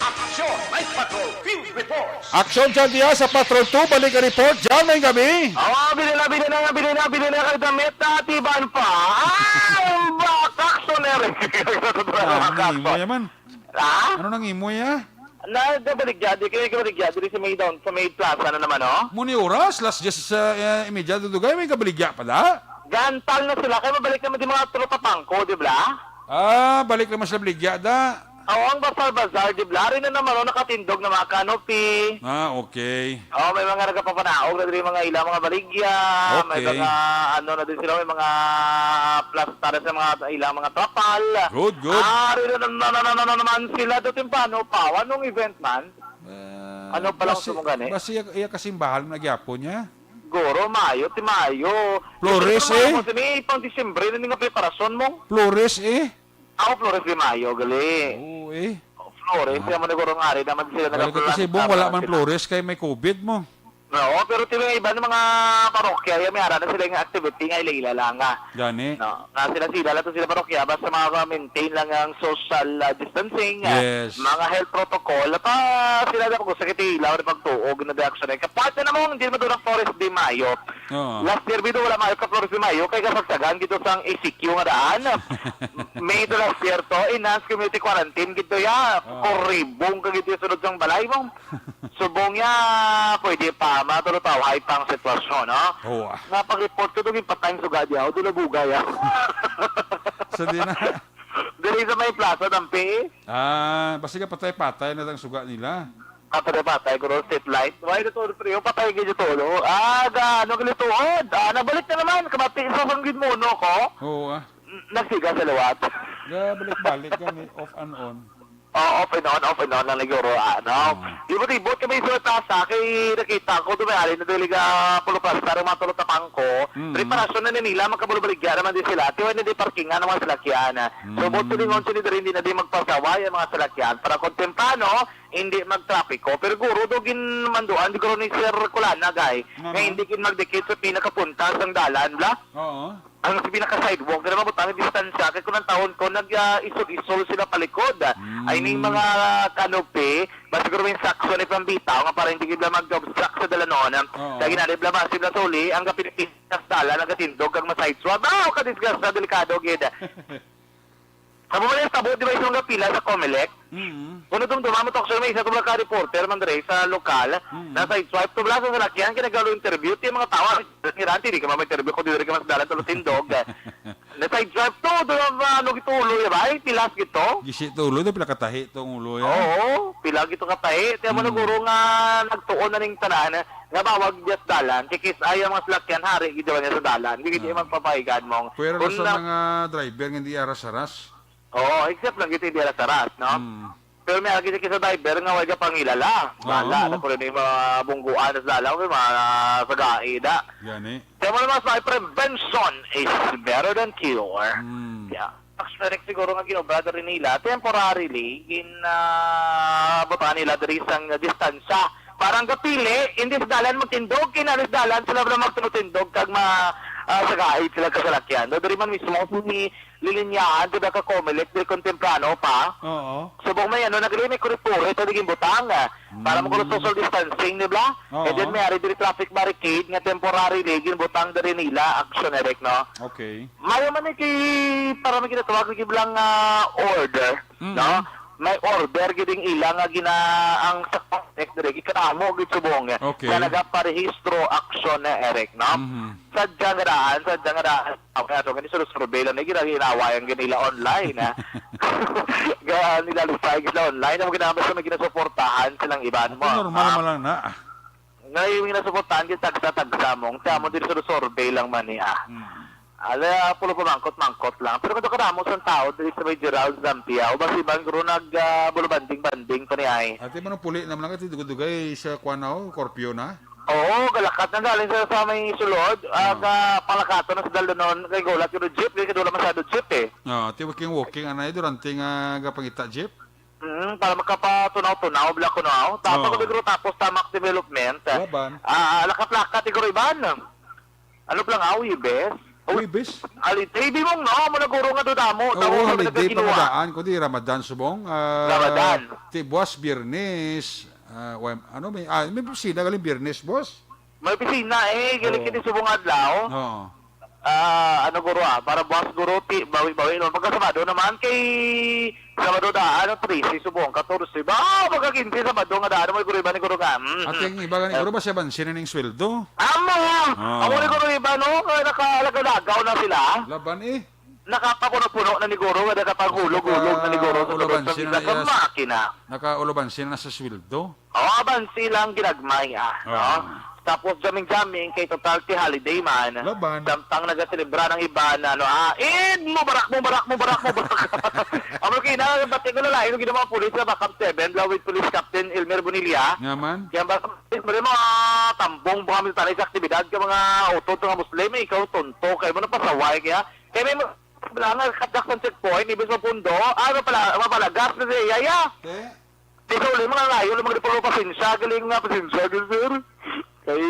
Aksyon, may Patrol Field Reports. Aksyon dyan diya sa Patrol two, balik ang report dyan, may gabi. Awa, bili na, bili na, bili na, bili na, kay damit na, atiban pa. Ay, bakak, soner. Ah, ang imo yaman. Ha? Ano nang imo ya? Nagabaligya, di kayo nagabaligya, diri sa may down, sa may plaza na naman, oh. Muni oras, las diyes sa, eh, imedya, dudugay, may kabaligya pa da? Gantal na sila, kaya mabalik naman di mga tulo ka pangko, di ba? Ah, balik naman sila baligya da. Oo, ang Bazar Bazar, di ba? Rin na naman, oh, nakatindog na mga canopy. Ah, okay. Oh, may mga nagapapanaog na diri mga ilang mga baligya, may Okay. mga, ano na din sila, may mga plastar sa mga ilang mga trapal. Good, good. Ah, rin na, na, na, na, na naman sila do temprano pa. Anong event man? Ah, Ano pa lang basi, sumugani? Basi iya, iya kasimbahan na gyapon niya. Guro, Mayo, ti Mayo. Flores, Ito eh. Mo, sini pang Disyembre na nga preparasyon mo. Flores, eh. Ako, Flores de Mayo, gali. Oo, eh. Oh, Flores, Ah. kaya mo nagurong ari naman sila Balik ko nagaplan-, kasi, Bong, wala nagplan-, man sila. Flores kay may covid mo. Oo, pero ti mga iban mga parokya, ya, may ara na sila nga activity nga ila-ila lang, ah. Gani. No, nga sila-sila lang to sila parokya, basta mga maintain lang ang social, ah, distancing, ah, Yes. mga health protocol, at, ah, sila na pag-usa kiti ilaw na pagtuog na reaksyon. Ay, kapag na namang hindi madurang Flores de Mayo. Oo. Last year, bido, wala maayo ka Flores de Mayo, kay kasagsagan dito sang A C Q nga daan. May ito last year to, enhanced community quarantine, gito ya, Oo. Koribong ka gito yung sunod sang balay mo. Subong ya, pwede pa, matulutaw, hay pang sitwasyon, no? Oo, ah. Nga pag-report ko, dugin patay ang suga diya, o dula bugay, ah. Sa di na. Diri sa may plaza, dampi, eh. Ah, basta ka patay-patay na ang suga nila. Ah, patay-patay, guro, street light. Why na to, pre? Patay gid to, no? Ah, ga, ano, gilituod? Ah, nabalik na naman. Kamati, isa sang ginmuno ko. Oo, ah. N-, nagsiga sa liwat. Ga, balik-balik gani, off and on. Oh, off and on, off and on lang, guro, ah, no? Ah. Di ba, di ba, kami sa tasa, kay nakita ko, dumayali na dili ka puluplastar ang mga tulot na pangko. Mm. Preparasyon na nila, magkabalubaligya naman din sila. Tiway na di parkingan ang mga salakyan. So, Mm. buti lingon sila diri, hindi na di magpasaway ang mga salakyan. Para kung temprano, hindi magtrapiko. Pero guro do ginmanduan, di guro ni Sir Kulana, gay, Nga nga man? hindi gid magdikit sa pinakapunta sang dalan, bla? Oo. Ang sa pinaka-sidewalk, dira mabutang ang distansya. Kay kung ang taon ko, nag, ah, isol-isol sila palikod. Mm. Ay, ning mga canopy, basta guro may sakso ni pambitaw nga para hindi gid mag-obstruct sa dalanon. Oo. Kaya ginali, bla, basta, bla, sa uli, ang kapilipinas dalan, ang katindog, kag ma-sideswipe. Ah, kadisgrasya, delikado gid. Amo man ang tabo, di ba, isang gapila sa Comelec? Mm. Kung nadumduman mo to, actually, may isa to ka reporter man diri sa lokal, Mm. na-sideswipe to, bla, sa salakyan, kinagalo interview, ti mga tawa, ni Ranti, di ka ma-interview kung di diri ka mas dalan tulo tindog. Na-sideswipe to, doon ang, ano, gitulo, ya ba? Ay, pilas gito. Gisi tulo, di pila katahi tong ulo, ya? Oo, pila gito katahi. Kaya mo Mm. naguro nga nagtuon na ning tanan, nga bawag diyas dalan, kikis ay ang mga salakyan, hari, gid ba niya sa dalan. Di, di Ah. magpapahigan mong Pero Kung sa na- mga driver nga hindi aras-aras. Oo, except lang gito hindi aras-aras, no? Mm. Pero may agi sa driver nga way ka pangilala. Oo, Bala, oo. na ko rin yung mga bungguan sa dalaw, may mga sagai da. Gani. Kaya mo naman sa prevention is better than cure. Mm. Yeah. Actually, siguro nga ginobra diri nila, temporarily, gin, ah, butangan nila diri sang distansya. Parang gapili, hindi sa dalan magtindog, kinali sa dalan sila na magtindog, kag ma, ah, sagai sila kasalakyan. Do, diri man mismo, si lilinyahan, di ba, ka Comelec, di kon temprano pa. Oo. Subong may ano, nagli-, may kuri-kuri, pwede ginbutang, ah, para Mm. mo kuno social distancing, di ba? Oo. And then, may ari diri traffic barricade nga temporary, di ginbutang diri nila, action, Eric, no? Okay. Mayo man ni kay, para may ginatawag, may giblang, ah, order, Mm. no? May order gid ang ila nga gina-, ang sa Comelec diri, gikaramo gid subong, eh, Okay. nga nagaparehistro, action, eh, Eric, no? Mhm. Sadya nga daan, sadya nga daan. Okay, ato, gani, sur-, survey lang, eh, gina-, ginawa yung ganila online, ha? Ga-, nila lupay, gila online, ang ginamit sa may ginasuportahan silang iban mo, Ito normal ha? man lang na. Nga yung ginasuportahan, yung tagsa-tagsa mong, kaya mo, diri sur-, survey lang man, eh, ah. Mm. Ala, pulo pa mangkot-mangkot lang. Pero kung karamo sa tao, diri sa may Gerald Zampiao, basi bang guro nag, ah, bulubanding-banding pa ni ay. Ate, manong puli naman lang, ate, dugay-dugay sa kuwan na, oh, korpyo na. Oo, galakat na galing sa, sa may sulod. Ah, Oo. ka palakato na sa Daldanon, kay gulat yung jeep, kay kadula masyado jeep eh. Oo, ti walking-walking, anay, durante nga gapangita jeep? Mm, para makapatunaw-tunaw, bla ko, no? Tapos Oo. ko siguro tapos tamak development. Laban. Ah, lakat-lakat, siguro iban. Ano pala nga, Huwebes? Huwebes? Ali, tribi mong, no? Muna guro nga do damo. Oo, Tamo sa holiday, nagkakinawa. Pamadaan, kundi Ramadan, subong. Ah, Ramadan. Ti buwas, Biyernes. Ah, wa-, ano, may, ah, may opisina galing Biyernes, boss? May opisina, eh. Galing Oo. kini subong adlaw. Oo. Ah, ano, guro, ah, para buwas, guro, ti, bawi-bawi naman. Pagka Sabado naman, kay Sabado daan, ano, trese, subong, katorse ba? Ah, pagka kinse, Sabado nga daan, mo, guro, iba ni guro nga. Mm, Ate, mm. Ang iba nga ni Eh, guro ba siya bansin na ning sweldo? Amo! Ah. Amo ni guro, iba, no? Nga nakalagaw-lagaw na sila. Laban, eh. Nakapapuno-puno na ni guro, nga nakapagulog-ulog na ni guro sa Naka-, ulaban tulog sa sila, isa sa iya. Makina. Nakaulaban sila na sa sweldo. O, abansi lang ginagmay, ah, no? Ah. Tapos jamming-jamming kay total ti holiday man. Laban. Samtang nagaselebra ng iba na, ano, ah, "Eid Mubarak, Mubarak, Mubarak, Mubarak." Amo kina, bati ko na lain, yung ginawa pulis sa Backup seven, law with Police Captain Elmer Bonilla. Nga man? Kaya ba, may mga tambong ba kami sa tanay sa aktibidad ka mga utod sa mga Muslim, eh, ikaw tonto, kaya mo napasaway, kaya, kaya may mga, wala nga, kadak sa checkpoint, ibig sa pundo, ah, mapala-, mapalagas na siya, yaya. Te? Di sa uli, mga ngayon, mga di pa mo pasensya, galing nga, pasensya, galing, sir. Kay,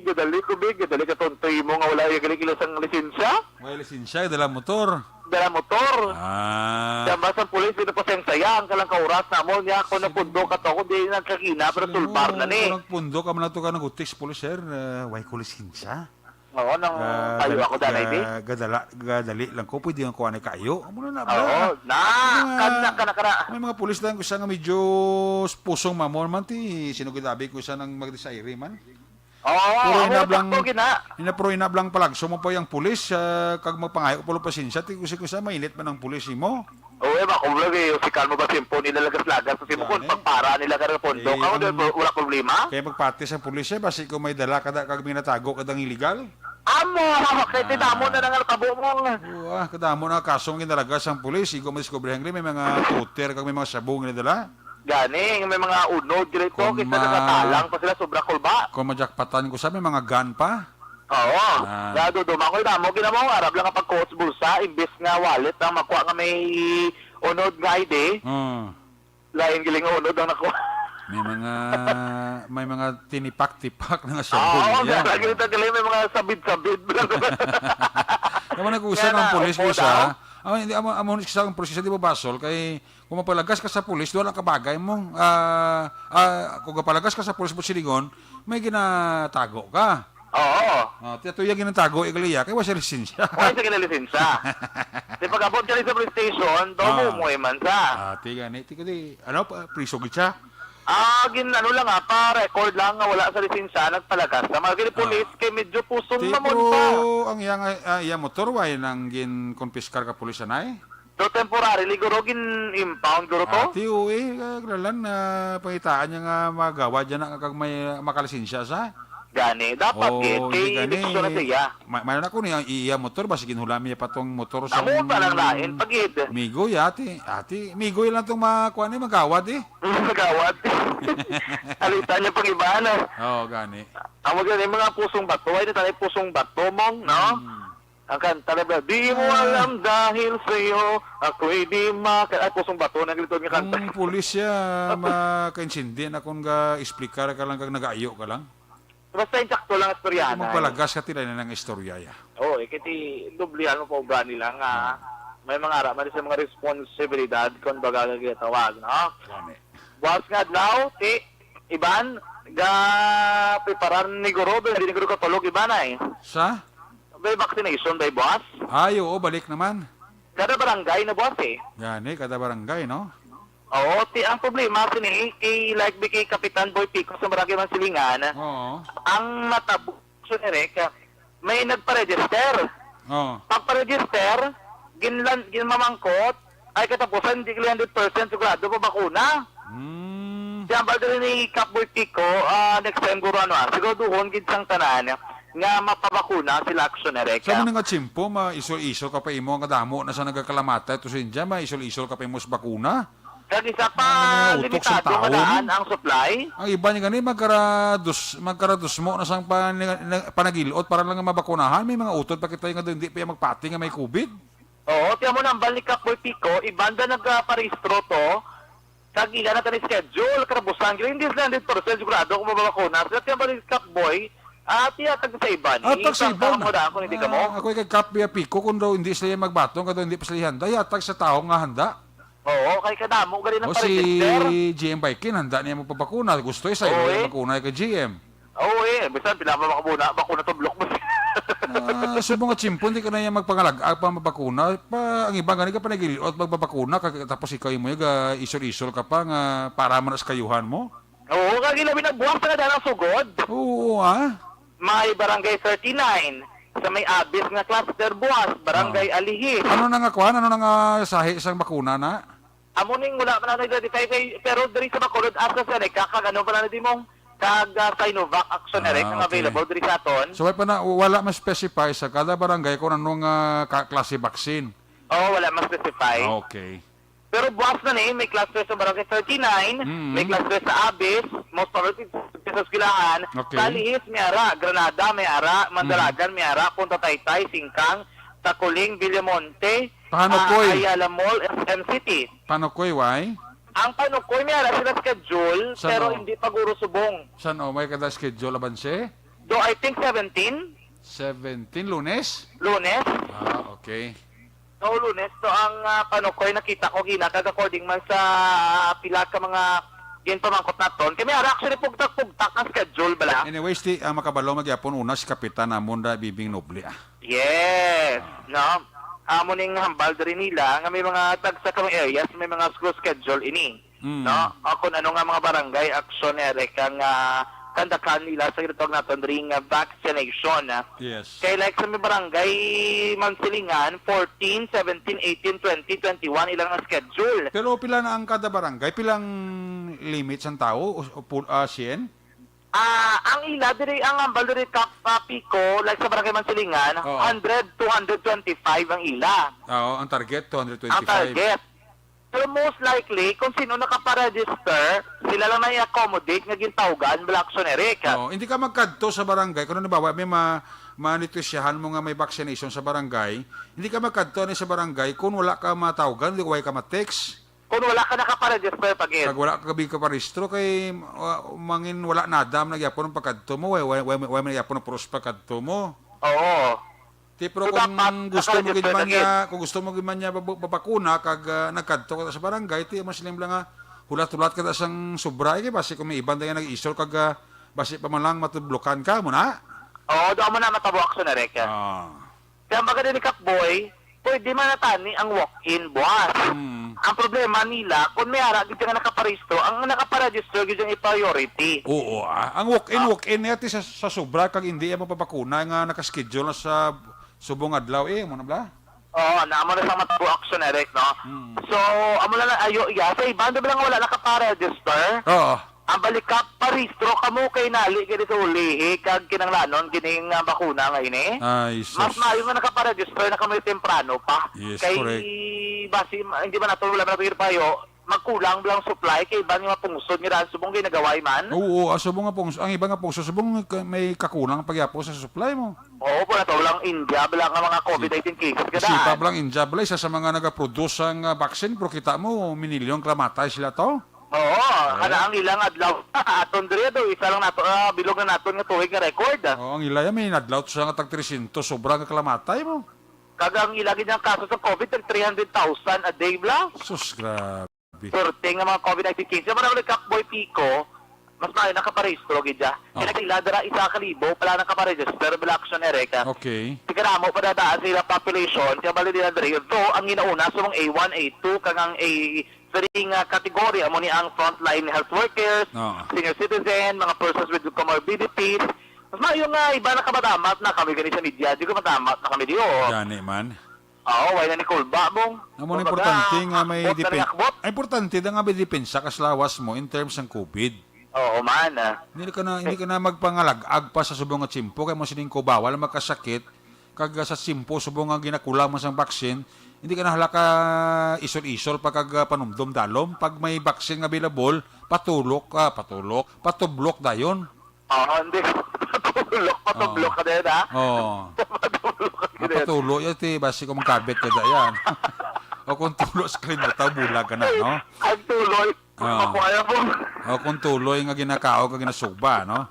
gadali ko, big, gadali ka tonto mo nga wala yung galing ilang lisensya. May lisensya, dala motor. Dala motor. Ah. Dama sa pulis, di na pasensya, ang kalang kauras na mo, niya, kung Sino? Napundo ka to, kung di nagkakina, pero Sino sulbar mo? Na ni. Kung nagpundo ka man ato ka, nagutik sa pulis, sir, eh, way ko lisensya. Oo, nang Ga-, kayo dali, ako, danay, di? ga-, gadala-, gadali lang ko, pwede nga kuha na kayo. Amo na na, bla. Oo, na, Mga, kana, kana, kana. May mga pulis lang ko siya nga medyo pusong mamon man, ti, sino gid abi ko siya nang mag-desire man. Oo, Puro oo, inablang, sakto, gina. Ina, puro inablang palagso mo pa yung pulis, ah, kag magpangayo ko pala pasensya, ti, kasi ko siya, mainit man ang pulis mo. Oo, eh, ba, kung lagi, yung si Carlo ba, simpo nila lagas-lagas, kasi mo, kung Gani. Pagpara nila ka ng pondo, Eh, ka, ang wala, wala problema? Kaya magpati sa pulis, eh, basi kung may dala ka da, kag may natago ka dang illegal. Amo, kay Ah. Ti damo na nga natabo mo. Oo, ah, kadamo na kasong ginalagas sang pulis. Igo madiskubre hangli, may mga toter kag may mga shabu nga nadala. Gani, may mga unod diri to, Kung kita ma-, nagatalang pa sila, sobra kulba. Kung majakpatan ko sa, may mga gun pa. Oo. Ah. Naduduma ko, damo, ginamo, arab lang ang pagkuot sa bulsa, imbis nga wallet ang makuha nga may unod nga I D. Oo. Lain galing unod ang nakuha. May mga, may mga tinipak-tipak na nga shabu, Oo, yan. May mga galing, may mga sabid-sabid. Naman nag-usa Yan ng na, pulis, upo usa. Daw. Amo, hindi, amo, amo, isa ang pulis, isa, di ba, basol? Kay, kung mapalagas ka sa pulis, doon ang kabagay mo. Ah, ah, kung mapalagas ka sa pulis mo silingon, may ginatago ka. Oo. Ah, ti ato iya ginatago, igaliya, kay wa siya lisensya. Wa siya ginalisensya. Di pag-abot ka rin sa police station, daw Ah. mo, mo man sa. Ah, ti gani, ti ko di, ano, pa, priso gid siya? Ah, gin-, ano lang, ah, pa-record lang nga wala sa lisensya, nagpalagas. Sa mga gini Ah. Police, kay medyo pusong Ti, mamon pero pa. Ang iyang, ah, iyang motor, way nang gin-confiscar ka pulis, anay? So, temporarily, guro, gin-impound, guro, to? Ah, ti, oo, eh, kaya kailangan na pangitaan niya nga magawa dyan na kag may makalisensya sa. Gani, dapat, Oo, eh, kay hindi gani. Desisyon na siya. Ma-, may na ko niya, iya motor, basi ginhulami niya pa tong motor sa Amo pa lang lain, pagid. Migoy, ati, ati, migoy lang tong mga kuwan, eh, magawad, eh. Magawad. Alita niya pag iba na. Oo, gani. Amo gani, mga pusong bato, ay, di tayo pusong bato, mong, no? Hmm. Ang kanta na ba, "Di mo Ah. alam dahil sa'yo, ako'y di maka-," ay, pusong bato na ganito nga kanta. Kung pulis siya, makaintindi na kung ga-explicar ka lang kag nag-ayo ka lang. Basta yung sakto lang istoryahan Kung ay. Magpalagas ka, tila na ng istorya, ya. Oo, eh, kasi doblihan mo pa ubra nila nga Ah. may mga ara man sa mga responsibilidad, kung baga nga ginatawag, no? Gani. Buwas nga adlaw, ti, Iban, ga preparar ni guro, ba, hindi ni guro katulog, Iban, ay. Sa? May vaccination, ba, boss? Ay, oo, balik naman. Kada barangay na, boss, eh. Gani, kada barangay, no? Oo, ti, ang problema, sini, kay, like, bi kay Kapitan Boy Pico sa Barangay Mansilingan, Oo. Ang natabo, Sir Eric, may nagpa-register. Oo. Pagpa-register, ginlan-, ginmamangkot, ay katapusan, hindi ka hundred percent sigurado pa bakuna. Hmm. Siya ang balda ni Cap Boy Pico, ah, next time, guro, ano, ah, siguraduhon gid sang tanan nga mapabakuna sila, Action Eric. Sa mga tiyempo, ma-isol-isol ka pa imo, ang kadamo na sa nagakalamatay to sa India, ma-isol-isol ka pa imo sa bakuna. Kag isa pa, Ang mga utok sa limitado nga tao, daan no? Ang supply. Ang iba niya gani, magkara-, dus-, magkaradusmo na sang pan-, na-, panagilot para lang mabakunahan. May mga utod pa kita nga hindi pa magpati nga may covid. Oo, tiyan mo na ang balik ka, Boy Pico, ibanda nagparehistro to, kag ila na tani schedule, karabusan, hindi sila hundred percent sigurado kung mababakuna. Sila tiyan balik ka, Boy, ah, tiyatag sa iban. Ah, tag sa Isang iban. Tao mo daan kung hindi ka mo. Ah, ako kay Kap Boy Pico, kung daw hindi sila magbaton, kung daw hindi pa sila handa, yatag sa tao nga handa. Oo, kay kadamo gali ng O, si pa-register. G M Baikin, handa niya magpabakuna. Gusto eh, sa Oo, imo eh. Bakuna kay G M. Oo, eh. Bisan, pila pa makabuna, bakuna to, block mo. Ah, subong nga tiyempo, hindi ka na yan magpangalag-ag pa mabakuna. Pa, ang iba gani ka panagiliot magbabakuna, kag tapos ikaw imo ga isol-isol ka pa nga para man sa kayuhan mo. Oo, kag ilabi na buwas na daan ang sugod. Oo, ah. May Barangay thirty-nine, sa may Abis nga cluster buwas, Barangay Ah. Alihis. Ano na nga kwan? Ano na nga sahi sang bakuna na? Amo ning wala pa na nag-identify kay, pero diri sa Bacolod, AstraZeneca, kag ano pa na di mong, kag, ah, Sinovac, AstraZeneca, Ah, ang okay. available diri sa aton. So, wala pa na, wala ma-specify sa kada barangay kung anong, ah, ka-, klase vaccine. Oo, wala ma-specify. Ah, okay. Pero buwas na ni, may cluster sa Barangay thirty-nine, Mm. may cluster sa Abis, most probably sa eskwelahan, Okay. sa Alihis, may ara, Granada, may ara, Mandalagan, Mm. may ara, Punta Taytay, Singkang, Taculing, Villamonte, Paano, ah, Koy? Ayala Mall, S M City. Paano, Koy, why? Ang Panukoy, may ara sila schedule, San pero o? hindi pa guro subong. San o? May kada schedule, abanse? Do, I think seventeen. Seventeen, Lunes? Lunes. Ah, okay. No, Lunes. So, ang, ah, Panukoy, nakita ko, ginatag according man sa, ah, pila ka mga ginpamangkot naton. Kay may ara, actually, pugtak-pugtak ang schedule, bala. Anyways, ti, ah, makabalo magyapon una si Kapitan namon da Bibing Noble, ah. Yes, Ah. no? Amo ning hambal diri nila nga may mga tagsa ka mga areas, may mga school schedule ini. Mm. No? O kung ano nga mga barangay action, Eric, ang, ah, kandakhan nila sa ginatawag naton diri nga vaccination, ah. Yes. Kay like sa may barangay Mansilingan, fourteen, seventeen, eighteen, twenty, twenty-one ilang na schedule. Pero pila na ang kada barangay? Pilang limit sang tao? O, o pul-, ah, sien? Ah, ang ila diri, ang hambal diri, Kap, ah, Pico, like sa Barangay Mansilingan, Oo. hundred, two hundred twenty-five ang ila. Oo, ang target, Ang two hundred twenty-five. target. Pero most likely, kung sino nakaparegister, sila lang na i-accommodate nga gintawgan, bala, action, Eric. Oo, hindi ka magkadto sa barangay. Kung halimbawa, may ma-, manitwisyahan mo nga may vaccination sa barangay, hindi ka magkadto ni sa barangay kung wala ka matawgan, hindi, wala ka ma-text. Kung wala ka nakaparegister pa gid. Kag wala ka bi ka parehistro kay, uh, mangin wala nadam na gyapon ang pagkadto mo, way, way, way, way man gyapon ang pros pagkadto mo. Oo. Ti, pero So, kung dapat gusto mo gid nakaregister man na niya, gid. kung gusto mo gid man niya bab-, babakuna kag, ah, nagkadto ka sa barangay, ti mas limla nga hulat-hulat ka ta sang sobra, eh, kay basi kung may iban tayo nag-isol kag, ah, basi pa man lang matublokan ka mo na. Oo, doon mo na matabo action, Eric. Ah. Kaya maganda ni Kapboy, pwede man natani ang walk-in buwas. Hmm. Ang problema nila, kung may ara gid nga nakaparehistro, ang nakaparehistro gid yung priority. Oo, ah. Ang walk-in, Ah. walk-in niya ti sa, sa sobra kag hindi ang mapapakuna nga nakaschedule na sa subong adlaw, eh, mo na bala? Oo, naamo na sa matabo action, Eric, no? Hmm. So, amo na lang, ayo, iya, sa iban, di ba lang wala nakaparehistro? Oo. Ang balikap, parehistro kamo kay nali gani sa ulihi kag kinahanglanon gining, ah, bakuna nga ini. Ay, sus. Mas maayo nga nakaparegister na kamo temprano pa. Yes, Kay correct. basi, ma-, hindi man nato, wala man nato payo, magkulang lang supply kay iban nga mapungsod nga daan subong ginagaway man. Oo, ah, subong nga pungsod, ang iba nga pungsod, subong ka-, may kakulang pagyapon sa supply mo. Oo, po na to lang India, bala nga mga COVID nineteen cases ka Isipa daan. Lang India, bala, isa sa mga nagaproduce ang, ah, vaccine, pero kita mo, minilyon kamatay sila to. Oo, Oo. Kana ang ilang adlaw. Aton diri do, isa lang nato, ah, bilog na naton nga tuig nga record, ah. Oo, ang ila yan, may inadlaw to sa nga tag three hundred, sobra nga kalamatay mo. Kag ang ila gid nga kaso sa COVID, tag three hundred thousand a day, bla. Sus, grabe. Sorte nga mga COVID nineteen cases. Marami ni Capboy Pico, mas maayo nakaparehistro gid siya. Oh. Kaya ila dira isa ka libo pala nakaparegister, bla, action, Eric, ah. Okay. Tigkaramo pa data sa ilang population, kaya bali nila diri. Ito, ang ginauna sa mga A one, A two, kag ang A three nga category, amo ni ang frontline health workers, Oo. senior citizen, mga persons with comorbidities. Mas maayo nga iba na kamadamat na kami gani sa media, di ko madamat na kami diyo. Gani man. Oo, wala ni Kulba, bong. Amo na Kumbaga, importante nga may akbot na rin depen-, akbot. Ay, importante na nga may depensa kas lawas mo in terms ng COVID. Oo man, ah. Hindi ka na, hindi ka na magpangalag-ag pa sa subong nga tiyempo, kay mo sining ko bawal magkasakit, kag sa tiyempo subong nga ginakulang man sang vaccine, hindi ka na hala ka isol-isol pa kag, ah, panumdom dalom. Pag may vaccine nga available, patulok, ah, patulok, patublok dayon. Oo, hindi. Patulok, patublok Oo. ka din, ha? Oo. Patublok ka Ah, din. Patulo, yun, ti, basi kung magkabit ka da yan. O kung tulo sa kalimutan, bulag ka na, no? Ang tuloy. Oo. Ako, ayaw mo. O kung tuloy nga ginakaon ka, ginasugba, no?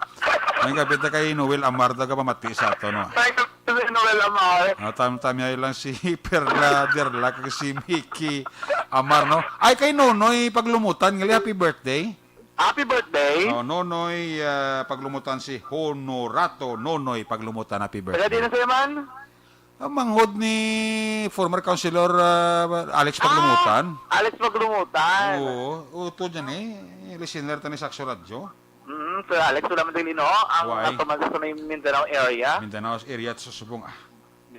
May kabit na kay Noel Amar, daw ka pamati sa ato, no? Ay, si Noel Amar. Ah, tam-, tamyay lang si Perla Derla kag si Mickey Amar, no? Ay, kay Nonoy Paglumutan, ngali, happy birthday. Happy birthday. Oh, Nonoy, ah, Paglumutan, si Honorato Nonoy Paglumutan. Happy birthday. Taga di na sila man? Ang manghod ni former councilor, ah, Alex Paglumutan. Ah, Alex Paglumutan. Oo, utod yan eh. Listener ta ni Saxo Radyo. Mm, Sir Alex, wala man dili, no? Ang Why? Ato man sa may Mindanao area. Mindanao area sa Subong. Ah,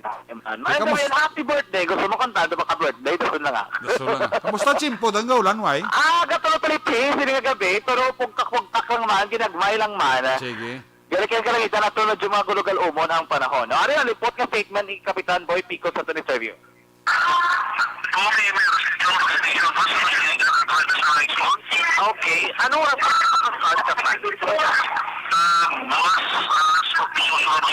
Ay, man. Teka, Ay, mas- sabihin, happy birthday. Gusto mo kantado ba ka birthday? Gusto na nga. Gusto lang. Kamusta, Chimpo? Danggaw lang, why? Ah, katulo-tulo, Chis. Hindi nga gabi. Pero pugkak-pugkak lang man. Ginagmay lang man. Sige. Gali kay kalangitan nato na yung mga gulugal umon ang panahon. No? Ari ang lipot nga statement ni Kapitan Boy Pico sa twenty-five. Okay, may restriction sa station bus sa Masinita, Cabrera, sa Lexon. Okay, ano oras ang pagkakasal ka pa? Ah, bukas, alas otso, siguro,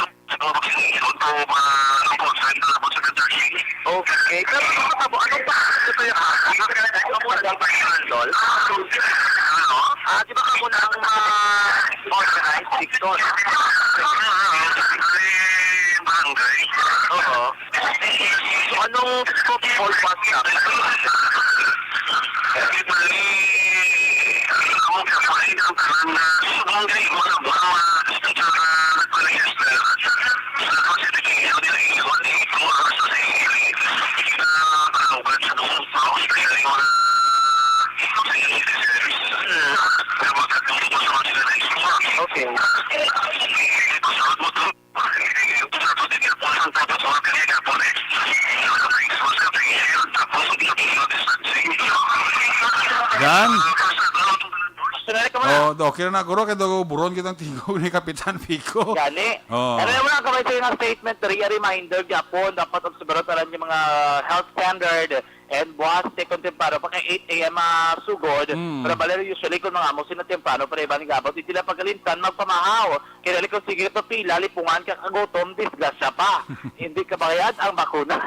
siguro, mga, ano po, sa, ano po, sa Thirteen. Okay, pero ano pa po, anong pa, ano pa yung, ano pa yung handle? Ano? Ah, di ba ka muna ang, ah, organized section? Barangay. Oo. So, anong scope all pass na? Okay. Yan. Sinali ka mo na. Oh, do, okay na, guro, kay do buron kitang tingog ni Kapitan Pico. Gani. Oh. Ano yung mga kamay sa mga statement, diri, a reminder gyapon, dapat obserbaran tanan yung mga health standard, and buwas, te, kung temprano pa kay eight A M, ah, sugod. Mm. Pero bali, usually, kung mga amo sila temprano, pero iba ni gabot, hindi sila pagalintan, magpamahaw. Kaya dali kung sige to pila, lipungan ka kagutom, disgrasya pa. Hindi ka bayad ang bakuna.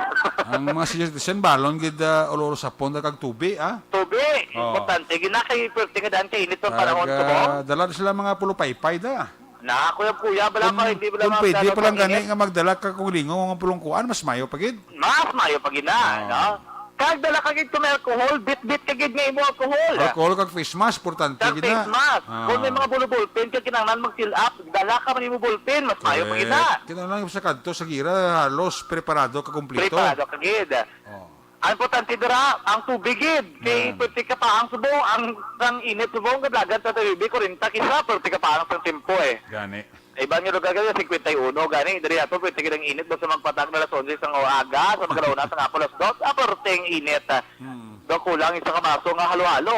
Ang mga senior citizen, balon gid, ah, ulo-ulo sapon, da kag tubi, ah. Tubi. Oh. Importante, gina kay perti nga daan kay init ang panahon, Kag, tubo. Ah, dala sila mga pulupaypay, da. Na, kuya-kuya, bala Kung, ka, hindi bala kung mga pwede ganong pa lang gani init. Nga magdala ka kung lingaw nga pulungkuan, mas mayo pa gid. Mas mayo pa gid na, Ah. no? Kag dala ka gid kung may alcohol, bit-bit ka gid nga imo alcohol. Alcohol kag face mask, importante Kag gid na. face mask. Ah. Kung may mga bulo-, ballpen ka, kinahanglan mag-fill up, dala ka man imo ballpen, mas mayo pa gid na. Correct. Kinahanglan sa kadto, sa gira, halos preparado ka, kompleto. Preparado ka gid. Oh. Ang importante dira, ang tubig gid. Kay Yan. pwerte ka pa ang subong, ang, ang init subong, kadlagan sa tabi, kwarenta kisa, pwerte ka pa ang sang tiyempo eh. Gani. Sa iban nga lugar gani, singkwenta y uno, gani, diri ato, pwerte gid ang init, basta magpatag na alas onse sang aga, sa magkalauna sa nga alas dos, ah, pwerte ang init. Hmm. Do kulang isa ka baso nga halo-halo.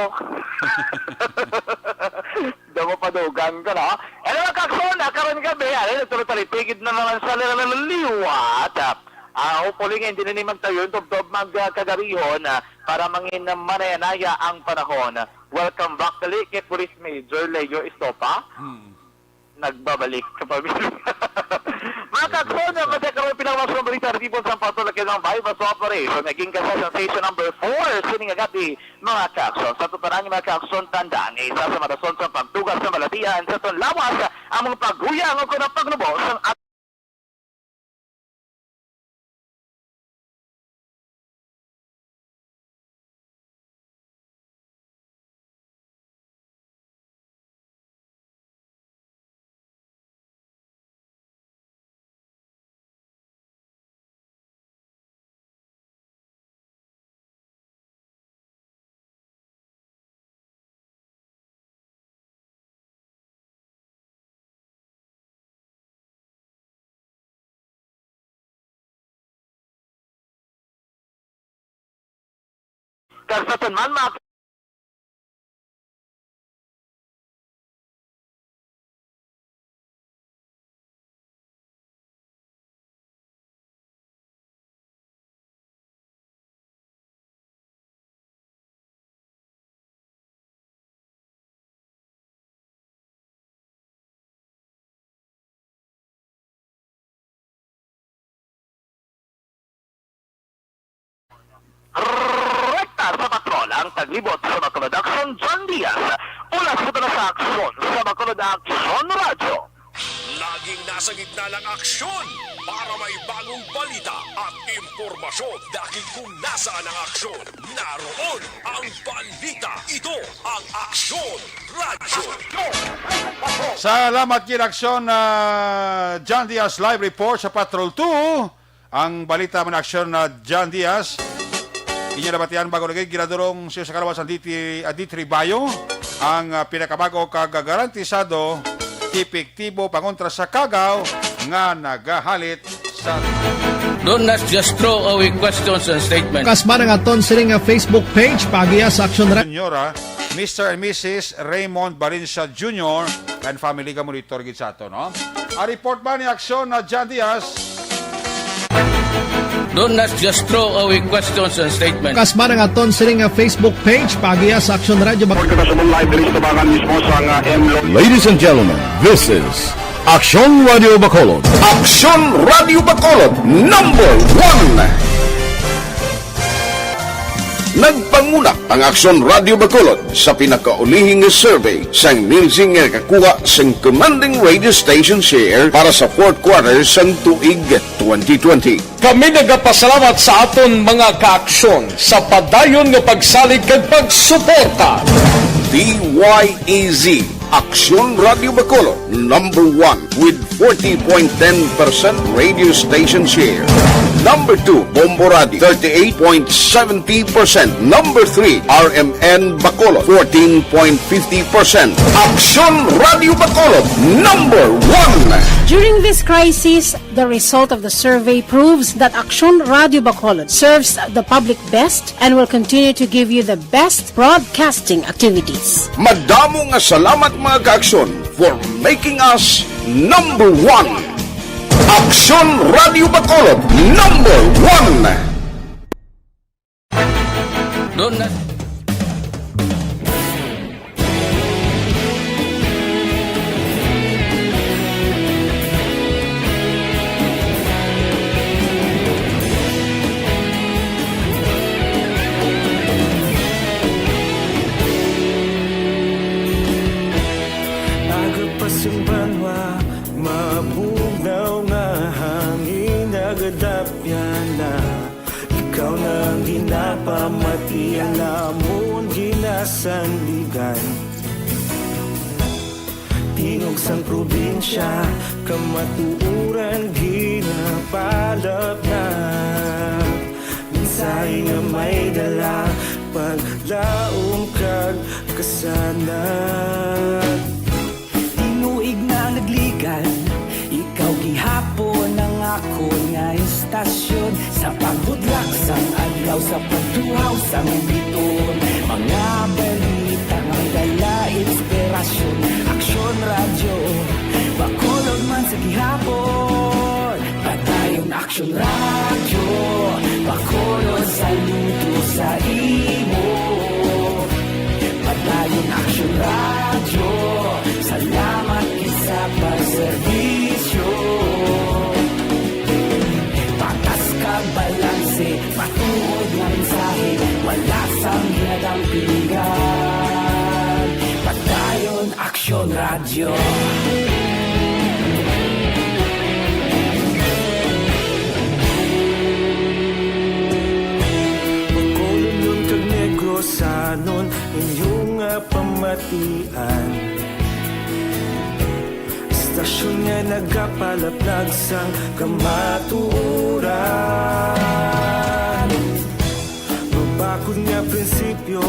Do mo padugang ka, no? Ano, mga kakson, ah, karon gabi, ano, nagtuloy-tuloy, tigid na naman sa liwat, ah. Ah, hopefully nga hindi na ni magtayo yung tubtob magkagarihon, ah, para mangin manayanaya ang panahon. Welcome back dali kay Police Major Leo Estopa. Hmm. Nagbabalik ka pa, Mil. Mga kakson, ang masaya karon pinakamas ng balita sa Tibon sa Pato, Lakay ng Bay, Baso Operation, naging ka sa sensation number four, sining nga gabi, mga kakson. Sa tutanan, mga kakson, tandaan, isa sa mga rason sa pagtugas sa malatian sa tong lawas, ang mga paghuyang o kung ang pagnubo sa Kag sa tanan man, mga Rekta sa patrol ang taglibot sa Bacolod Aksyon, John Diaz. Ulas ko na sa Aksyon sa Bacolod Aksyon Radyo. Lagi Nasa gitna ng aksyon para may bagong balita at impormasyon, dahil kung nasaan ang aksyon, naroon ang balita. Ito ang Aksyon Radyo. Salamat gid, Aksyon, ah, John Diaz, live report sa Patrol two. Ang balita man, Aksyon na John Diaz. Inyo nabatian bago lagi, ginadurong siya sa kalawasan D T, ah, D three Bio ang, ah, pinakabag-o kag garantisado, epektibo pangontra sa kagaw nga nagahalit sa Don't not just throw away questions and statements. Kasba nga aton sini nga Facebook page, pagiya sa Aksyon Ra- Senyora, Mister and Missus Raymond Valencia Junior and family, ga-monitor gid sa ato, no? A report ba ni Aksyon na John Diaz? Don't not just throw away questions and statements. Kasba nga aton sini nga Facebook page, pagiya sa Aksyon Radyo Bac- Pagkita sa mong live diri sa tabangan mismo sa nga M Lo- Ladies and gentlemen, this is Aksyon Radio Bacolod. Aksyon Radio Bacolod, number one. Nagpanguna ang Aksyon Radio Bacolod sa pinakaulihing survey sang Nielsen nga nakakuha sang commanding radio station share para sa fourth quarter sang tuig twenty twenty. Kami nagapasalamat sa aton mga kaaksyon sa padayon nga pagsalig kag pagsuporta. D Y E Z, Aksyon Radio Bacolod, number one with forty point ten percent radio station share. Number two, Bombo Radio, thirty-eight point seventy percent. Number three, R M N Bacolod, fourteen point fifty percent. Aksyon Radio Bacolod, number one. During this crisis, the result of the survey proves that Aksyon Radio Bacolod serves the public best and will continue to give you the best broadcasting activities. Madamo nga salamat, mga kaaksyon, for making us number one. Aksyon Radio Bacolod, number one. Doon na. Aga pa sing banwa, mabugnaw nga hangin, nagadapyan na. Ikaw na ang ginapamati, ang amon ginasandigan. Tingog sang probinsya, kamatuoran ginapalapnap. Mensahe nga may dala, paglaom kag kasanag. Tinuig na nagligan, ikaw gihapon ang akon nga istasyon. Sa pagbutlak sang adlaw, sa pagtuhaw sang biton, mga balita nga may dala inspirasyon. Aksyon Radyo, Bacolod man sa gihapon. Padayon Aksyon Radyo, Bacolod, saludo sa imo. Padayon Aksyon Radyo, salamat gid sa pagserbisyo. Patas kag balanse, matuod nga mensahe, wala sang ginadampingan. Padayon Aksyon Radyo. Bacolodnon kag Negrosanon, inyo nga pamatian. Istasyon nga nagapalaplag sang kamatuoran. Mabakod nga prinsipyo,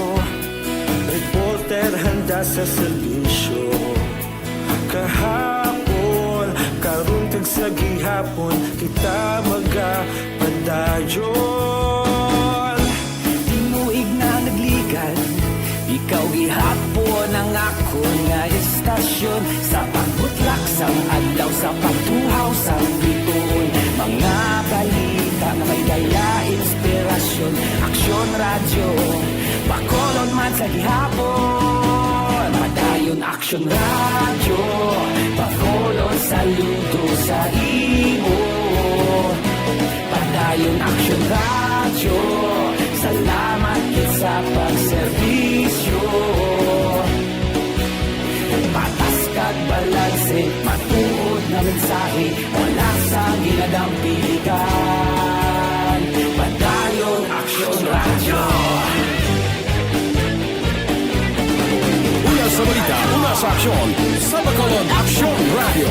reporter handa sa serbisyo. Kahapon, karon kag sa gihapon, kita magapadayon. Tinuig na nagligan, ikaw gihapon ang akon nga istasyon. Sa pagbutlak sang adlaw, sa pagtuhaw sang biton, mga balita nga may dala inspirasyon. Aksyon Radyo, Bacolod man sa gihapon. Padayon Aksyon Radyo, Bacolod, saludo sa imo. Padayon Aksyon Radyo, salamat gid sa pagserbisyo. Patas kag balanse, matuod nga mensahe mula sa ginadampiligan. Padayon Aksyon Radyo. Una sa balita, una sa aksyon, sa Bacolod Aksyon Radyo.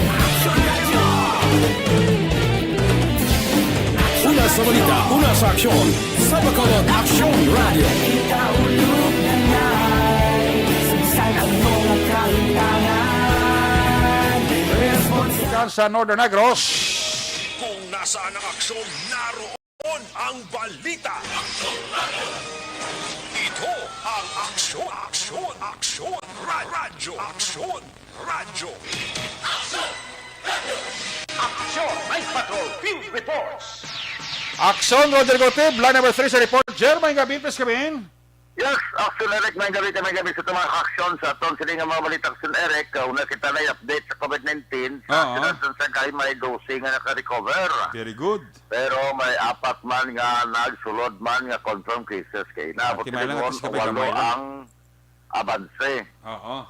Una sa balita, una sa aksyon, sa Bacolod Aksyon Radyo. Ikaulo na na'y sagsag ang mga kahintangan. Response. Ikan sa Northern Negros. Kung nasaan ang aksyon, naroon ang balita. Ito ang Aksyon, Aksyon, Aksyon, Ra- Radyo, Aksyon, Radyo. Aksyon, Night Patrol Field Reports. Aksyon, Rodrigo Tib, line number three sa report. Jer, may gabi, please, gabi. Yes, Aksyon Eric, may gabi ka, may gabi sa mga aksyon sa aton sini nga mga balita, Aksyon Eric. Uh, una kita na update sa COVID nineteen sa Oo. Siyudad sa Sagay, may dose nga naka-recover. Very good. Pero may apat man nga nagsulod man nga confirmed cases kay na. Ati may lang, Pagkaligon, atas ka may walo gamay lang. Ang abanse. Oo.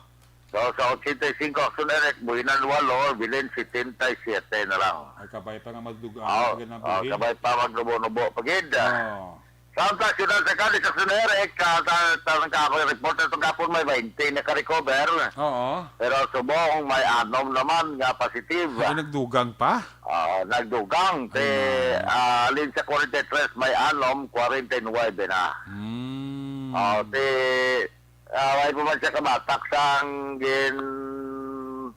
So, sa ochenta y cinco, Aksyon Eric, buhinan walo, bilin setenta y siete na lang. Ay, kabay pa nga magduga, Oo, ang tagal ng oo, buhin. Kabay pa magnubo-nubo. Pagid, ah, Oo. Sa Santa Ciudad sa Cadiz, Aksyon Eric, ah, ta-, ta-, ka ako yung report na itong kapon may twenty naka-recover. Oo. Pero subong may anom naman nga positive. Ay, nagdugang pa? Ah, nagdugang. Ay, Te, no. Ah, alin sa forty-three, may anom, forty-nine na. Hmm. Ah, te, ah, may pa man siya kabatak sang gin-,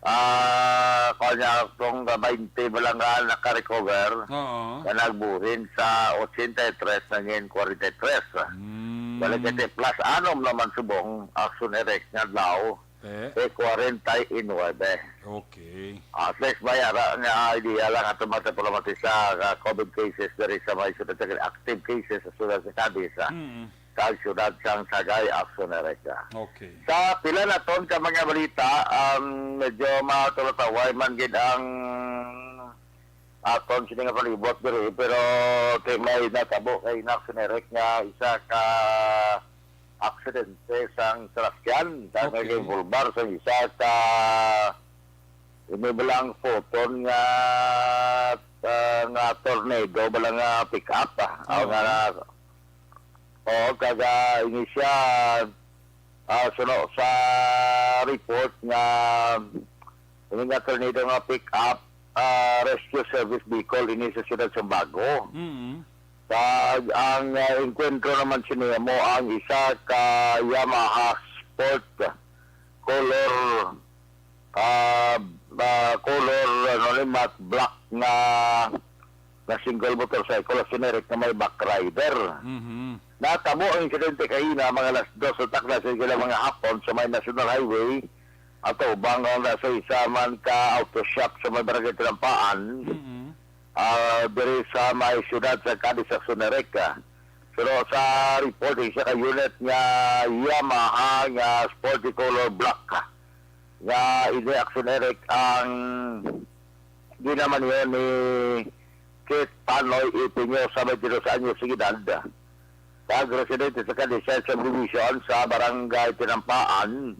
ah, kanya, kung twenty ba lang nga naka-recover, Oo. Nga nagbuhin sa ochenta y tres nangin forty-three. Hmm. Balik kasi plus anom naman subong, Aksyon Eric, nga adlaw, Eh? Eh, forty-nine. Okay. At least may ara nga idea lang ato mga problematisa nga COVID cases diri sa may siyudad sa active cases sa siyudad sa Cadiz, ah. Mm. Kag siyudad sang Sagay, Aksyon Eric, ah. Okay. Sa pila naton ka mga balita, um, medyo matulotaway man gid ang aton sini nga palibot diri, pero kay may natabo kay Aksyon Eric nga isa ka aksidente sang salakyan sa May Okay. Bulbar sa isa ka ini balang photon nga, ah, nga tornado, balang, ah, pick up, ah. Aw Oo. Nga na, oo, kaga ini siya, ah, suno sa report nga ini nga tornado nga pick up, ah, rescue service vehicle ini sa siyudad sa Bago. Mm. Kag ang, ah, engkwentro naman sini mo ang isa ka Yamaha Sport color, ah, ah, color, ano ni, matte black nga, nga single motorcycle, as generic nga may back rider. Mhm. Natabo ang insidente kahina, mga alas dos sa takna sa ilang mga hapon sa may National Highway, ato bang ang nasa isa man ka auto shop sa may barangay Tinampaan. Mhm. Ah, diri sa may siyudad sa Cadiz, Aksyon Eric. Pero sa report, isa ka unit nga Yamaha nga sporty color black nga ini, Aksyon Eric, ang ginamaneho ni Kit Panoy Ipiño sa twenty-two anyos sa edad. Kag residente sa Cadiz Subdivision sa Barangay Tinampaan,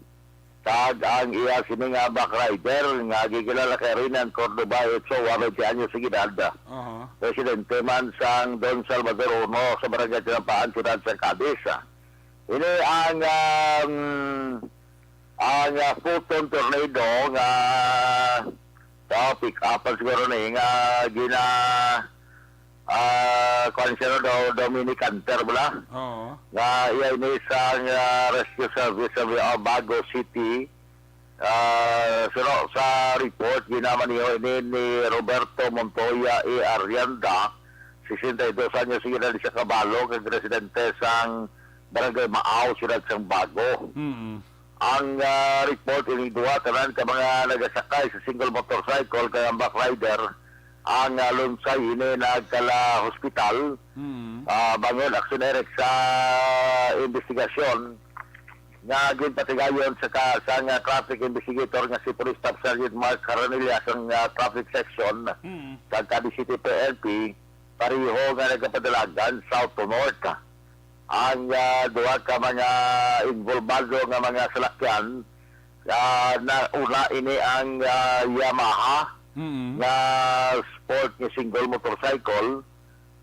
kag ang iya sini nga back rider nga gikilala kay Renan Cordova Ochoa, twenty anyos sa edad. Aha. Residente man sang Don Salvador Uno sa Barangay Tinampaan, siyudad sa Cadiz. Ini ang, um, ang, uh, photon tornado nga sa pick up siguro ni nga gina, ah, kuwan siya, no, daw, daw mini canter bala. Oo. Nga iya ini sa, ah, rescue service sa, ah, Bago City. Ah, suno sa report, ginamaneho ini ni Roberto Montoya E. Arrianda, sesenta y dos anyos, sige na sa kabalo, kag residente sang Barangay Maaw, siyudad sang Bago. Mm. Ang, ah, report, ining duha tanan ka mga nagasakay sa single motorcycle kag ang back rider ang, ah, lunsay ini nagkala hospital. Mm. Ah, bangon Aksyon Eric sa investigasyon nga ginpatigayon sa ka-, sa nga traffic investigator nga si Police Staff Sergeant Mark Caranilla sang, ah, traffic section Mm. sa Cadiz City P N P, pareho nga nagapadalagan south to north. Ang, ah, duha ka mga involbado nga mga salakyan, ah, na una ini ang, ah, Yamaha Mm. nga sport nga single motorcycle.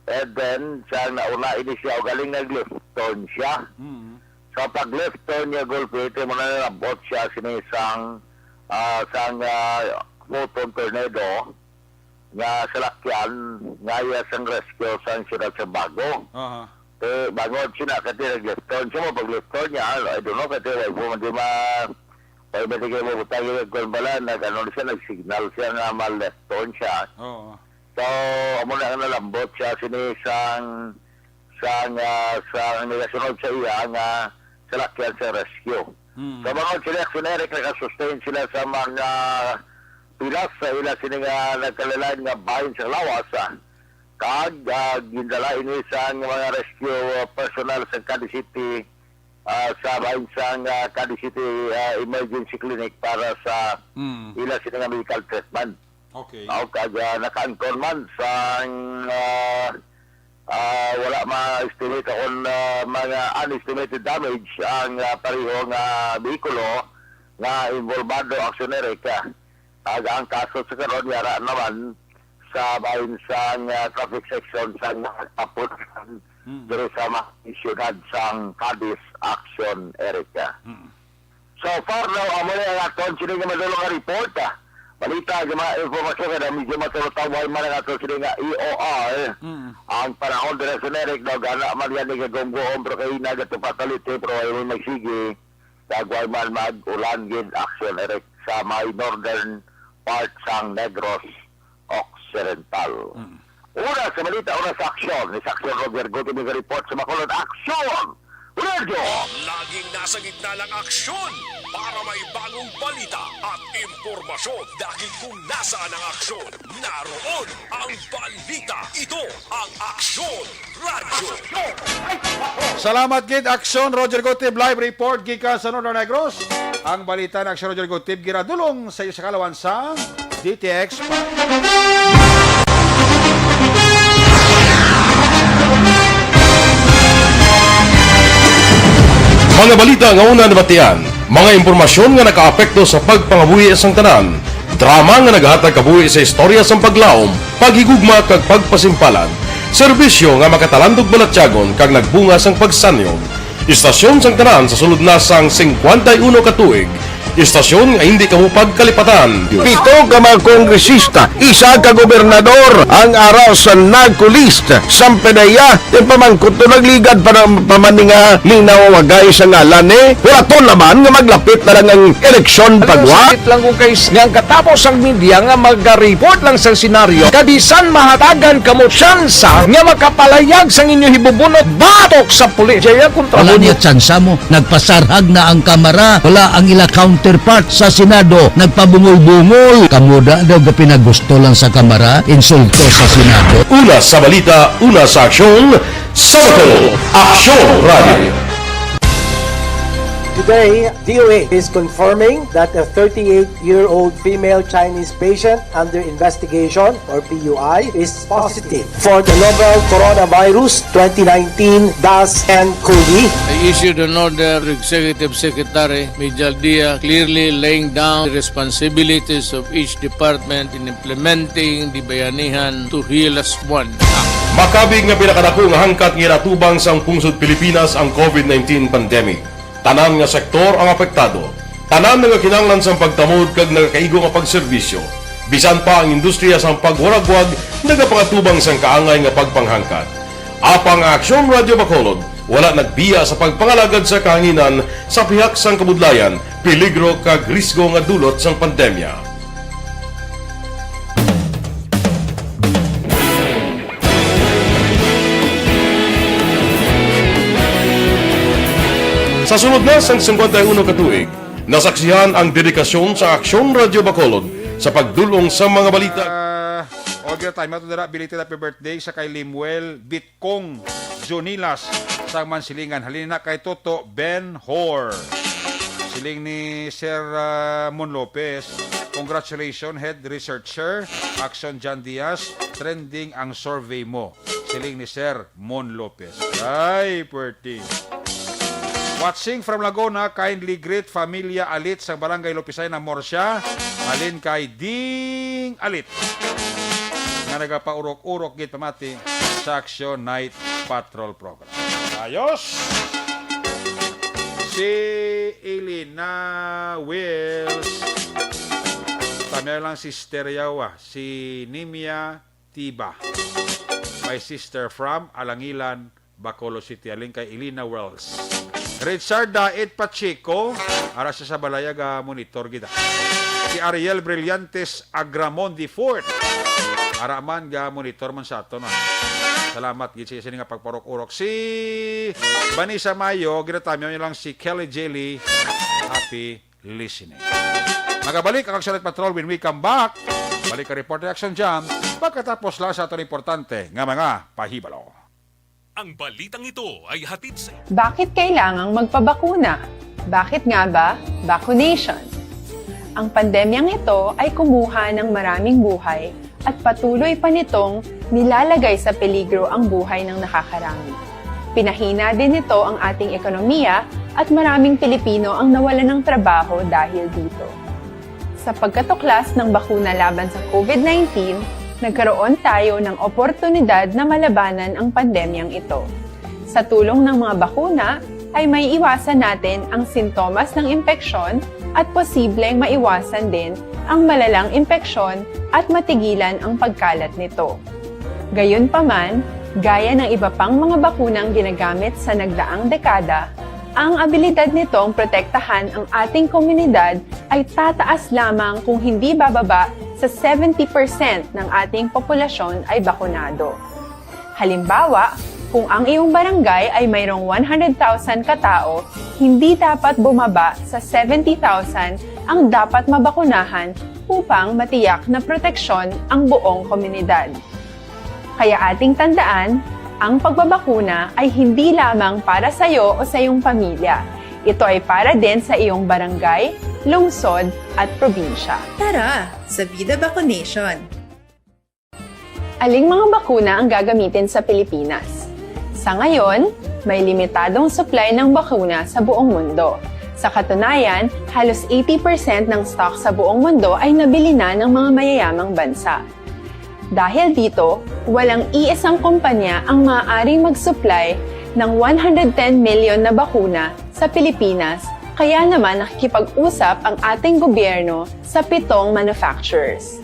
And then, sa nauna ini siya, ugaling nag-left turn siya. Mm. Sa pag-left turn niya, Gulpi, ito mo na nalabot siya sini sang, ah, sang, ah, Photon Tornado nga salakyan nga iya sang rescue sang siyudad sa Bago. Aha. Eh, bangod sina kati nag-left turn siya, mo pag-left turn niya, I don't know, kati wala po man di ma-, wala man di kayo mabutang yung kwan bala, nag-ano siya, nag-signal siya nga ma-left turn siya. Oo. So, amo na nga nalambot siya sini sang, sang, ah, sang nagasunod sa iya nga salakyan sa rescue. Mm. So, bangod sila, si Eric, nakasustain sila sa mga pilas sa ila sini nga nagkalain-lain nga bahin sa lawas, ah. Kag, ah, gindala ini sang mga rescue, ah, personnel sa Cadiz City, ah, sa bahin sang, ah, Cadiz City, ah, Emergency Clinic para sa Mm. ila sini nga medical treatment. Okay. Mao kag, ah, naka-anchor man sang, ah, ah, wala ma-estimate kon, ah, mga unestimated damage ang, ah, pareho nga behikulo nga involbado, Aksyon Eric, ah. Kag ang kaso sa karon yara naman sa bahin sang, ah, traffic section sang Kapunan Mm. diri sa mga siyudad sang Cadiz, Aksyon Eric, ah. Mm. So far daw, amo ni ang aton sini nga madulong nga report, ah. Balita, nga mga impormasyon nga medyo matulog-taway man ang aton sini nga E O R. Mm. Ang panahon dira sa Merrick, daw gana man yan ni Gagong Guom, pero kay nagatupatalite, pero ay mo magsige. Dagway man mag-ulan gid, Aksyon Eric, sa may northern part sang Negros Occidental. Mm. Una sa balita, una sa aksyon, ni Aksyon Roger Guti, may report sa Bacolod. Aksyon! Roger! Laging nasa gitna ng aksyon para may bagong balita at impormasyon dahil kung nasaan ang aksyon, naroon ang balita. Ito ang Aksyon Radyo. Salamat gid, Aksyon Roger Gutib, live report gikan sa Northern Negros. Ang balita ni Aksyon Roger Gutib ginadulong sa iyo sa kalawan sa D T X. Mga balita nga una nabatian, mga impormasyon nga nakaapekto sa pagpangabuhi sang tanan, drama nga naghatag kabuhi sa istorya sang paglaom, paghigugma kag pagpasimpalan, serbisyo nga makatalandog balatyagon kag nagbunga sang pagsanyon. Istasyon sang tanan sa sulod na sang singkwenta y uno ka tuig. Istasyon nga hindi kamo pagkalipatan. Pito ka mga kongresista, isa ka gobernador ang ara sa narco list sang PDEA. Yung pamangkot to, nagligad pa ng pamaninga, linaw, wagay sa ngalan, eh. Wala to naman nga maglapit na lang ang eleksyon. Ano, pagwa? Sakit lang kung kay s-, nga ang katapos ang media nga mag-report lang sa senaryo, kabisan mahatagan kamo tsansa nga makapalayag sang inyo hibubunot batok sa pulis. Jaya kontra Wala mo niya tsansa mo. Nagpasarhag na ang Kamara. Wala ang ila counterpart sa Senado. Nagpabungol-bungol. Kamo da daw gapinagusto lang sa Kamara, insulto sa Senado. Una sa balita, una sa aksyon, sa Bacolod, Aksyon Radio. Today, D O A is confirming that a thirty-eight-year-old female Chinese patient under investigation, or P U I, is positive for the novel coronavirus twenty nineteen dash N COVID. I issued an order to Executive Secretary Mijal Dia, clearly laying down the responsibilities of each department in implementing the Bayanihan to Heal As One Act. Makabig nga pinakadako nga hangkat nga ginatubang sang pungsod Pilipinas ang COVID nineteen pandemic. Tanan nga sektor ang apektado. Tanan nga kinahanglan sang pagtamod kag nagakaigo nga pagserbisyo. Bisan pa ang industriya sang pagwaragwag nagapangatubang sang kaangay nga pagpanghangkat. Apang ang Aksyon Radio Bacolod wala nagbiya sa pagpangalagad sa kahanginan sa pihak sang kabudlayan, peligro kag risgo nga dulot sang pandemya. Sa sulod na sang singkwenta y uno ka tuig, nasaksihan ang dedikasyon sa Aksyon Radio Bacolod sa pagdul-ong sa mga balita. Ah, audio time. Ato dira, belated happy birthday sa kay Limuel Bit Kong Junilas sang Mansilingan. Halin na kay Toto Ben Hor. Siling ni Sir, ah, Mon Lopez, "Congratulations, head researcher, Action John Diaz, trending ang survey mo." Siling ni Sir Mon Lopez. Ay, pwerte. Watching from Laguna, kindly greet Familia Alit sa Barangay Lopisay na Morsia. Halin kay D Alit nga nagapaurok-urok gid pamati sa Action Night Patrol Program. Ayos! Si Elena Wills. Tamiyaw lang, sister yawa. Si Nimia Tiba. My sister from Alangilan, Bacolod City, halin kay Elena Wells. Richard Daet Pacheco, ara sa Sabalaya, ga monitor gid. Si Ariel Brillantes Agramon the fourth, ara man, ga monitor man sa aton, ah. Salamat gid sa iya sini nga pagpaurok-urok. Si Vanessa Mayo, ginatamyaw niya lang si Kelly Jelly. Happy listening. Magabalik ang Action Night Patrol when we come back. Balik ang Reporter Action Jam pagkatapos lang sa aton importante nga mga pahibalo. Ang balitang ito ay hatid sa Bakit kailangang magpabakuna? Bakit nga ba vacunation? Ang pandemyang ito ay kumuha ng maraming buhay at patuloy pa nitong nilalagay sa peligro ang buhay ng nakakarami. Pinahina din nito ang ating ekonomiya at maraming Pilipino ang nawalan ng trabaho dahil dito. Sa pagkatuklas ng bakuna laban sa COVID nineteen, nagkaroon tayo ng oportunidad na malabanan ang pandemyang ito. Sa tulong ng mga bakuna, ay maiiwasan natin ang sintomas ng impeksyon at posibleng maiwasan din ang malalang impeksyon at matigilan ang pagkalat nito. Gayunpaman, gaya ng iba pang mga bakunang ginagamit sa nagdaang dekada, ang abilidad nitong protektahan ang ating komunidad ay tataas lamang kung hindi bababa sa seventy percent ng ating populasyon ay bakunado. Halimbawa, kung ang iyong barangay ay mayroong one hundred thousand ka tao, hindi dapat bumaba sa seventy thousand ang dapat mabakunahan upang matiyak na proteksyon ang buong komunidad. Kaya ating tandaan, ang pagbabakuna ay hindi lamang para sa iyo o sa iyong pamilya. Ito ay para din sa iyong barangay, lungsod, at probinsya. Tara, sa Vida Vacunation! Aling mga bakuna ang gagamitin sa Pilipinas? Sa ngayon, may limitadong supply ng bakuna sa buong mundo. Sa katunayan, halos eighty percent ng stock sa buong mundo ay nabili na ng mga mayayamang bansa. Dahil dito, walang iisang kumpanya ang maaaring mag-supply ng one hundred ten million na bakuna sa Pilipinas, kaya naman nakikipag-usap ang ating gobyerno sa pitong manufacturers.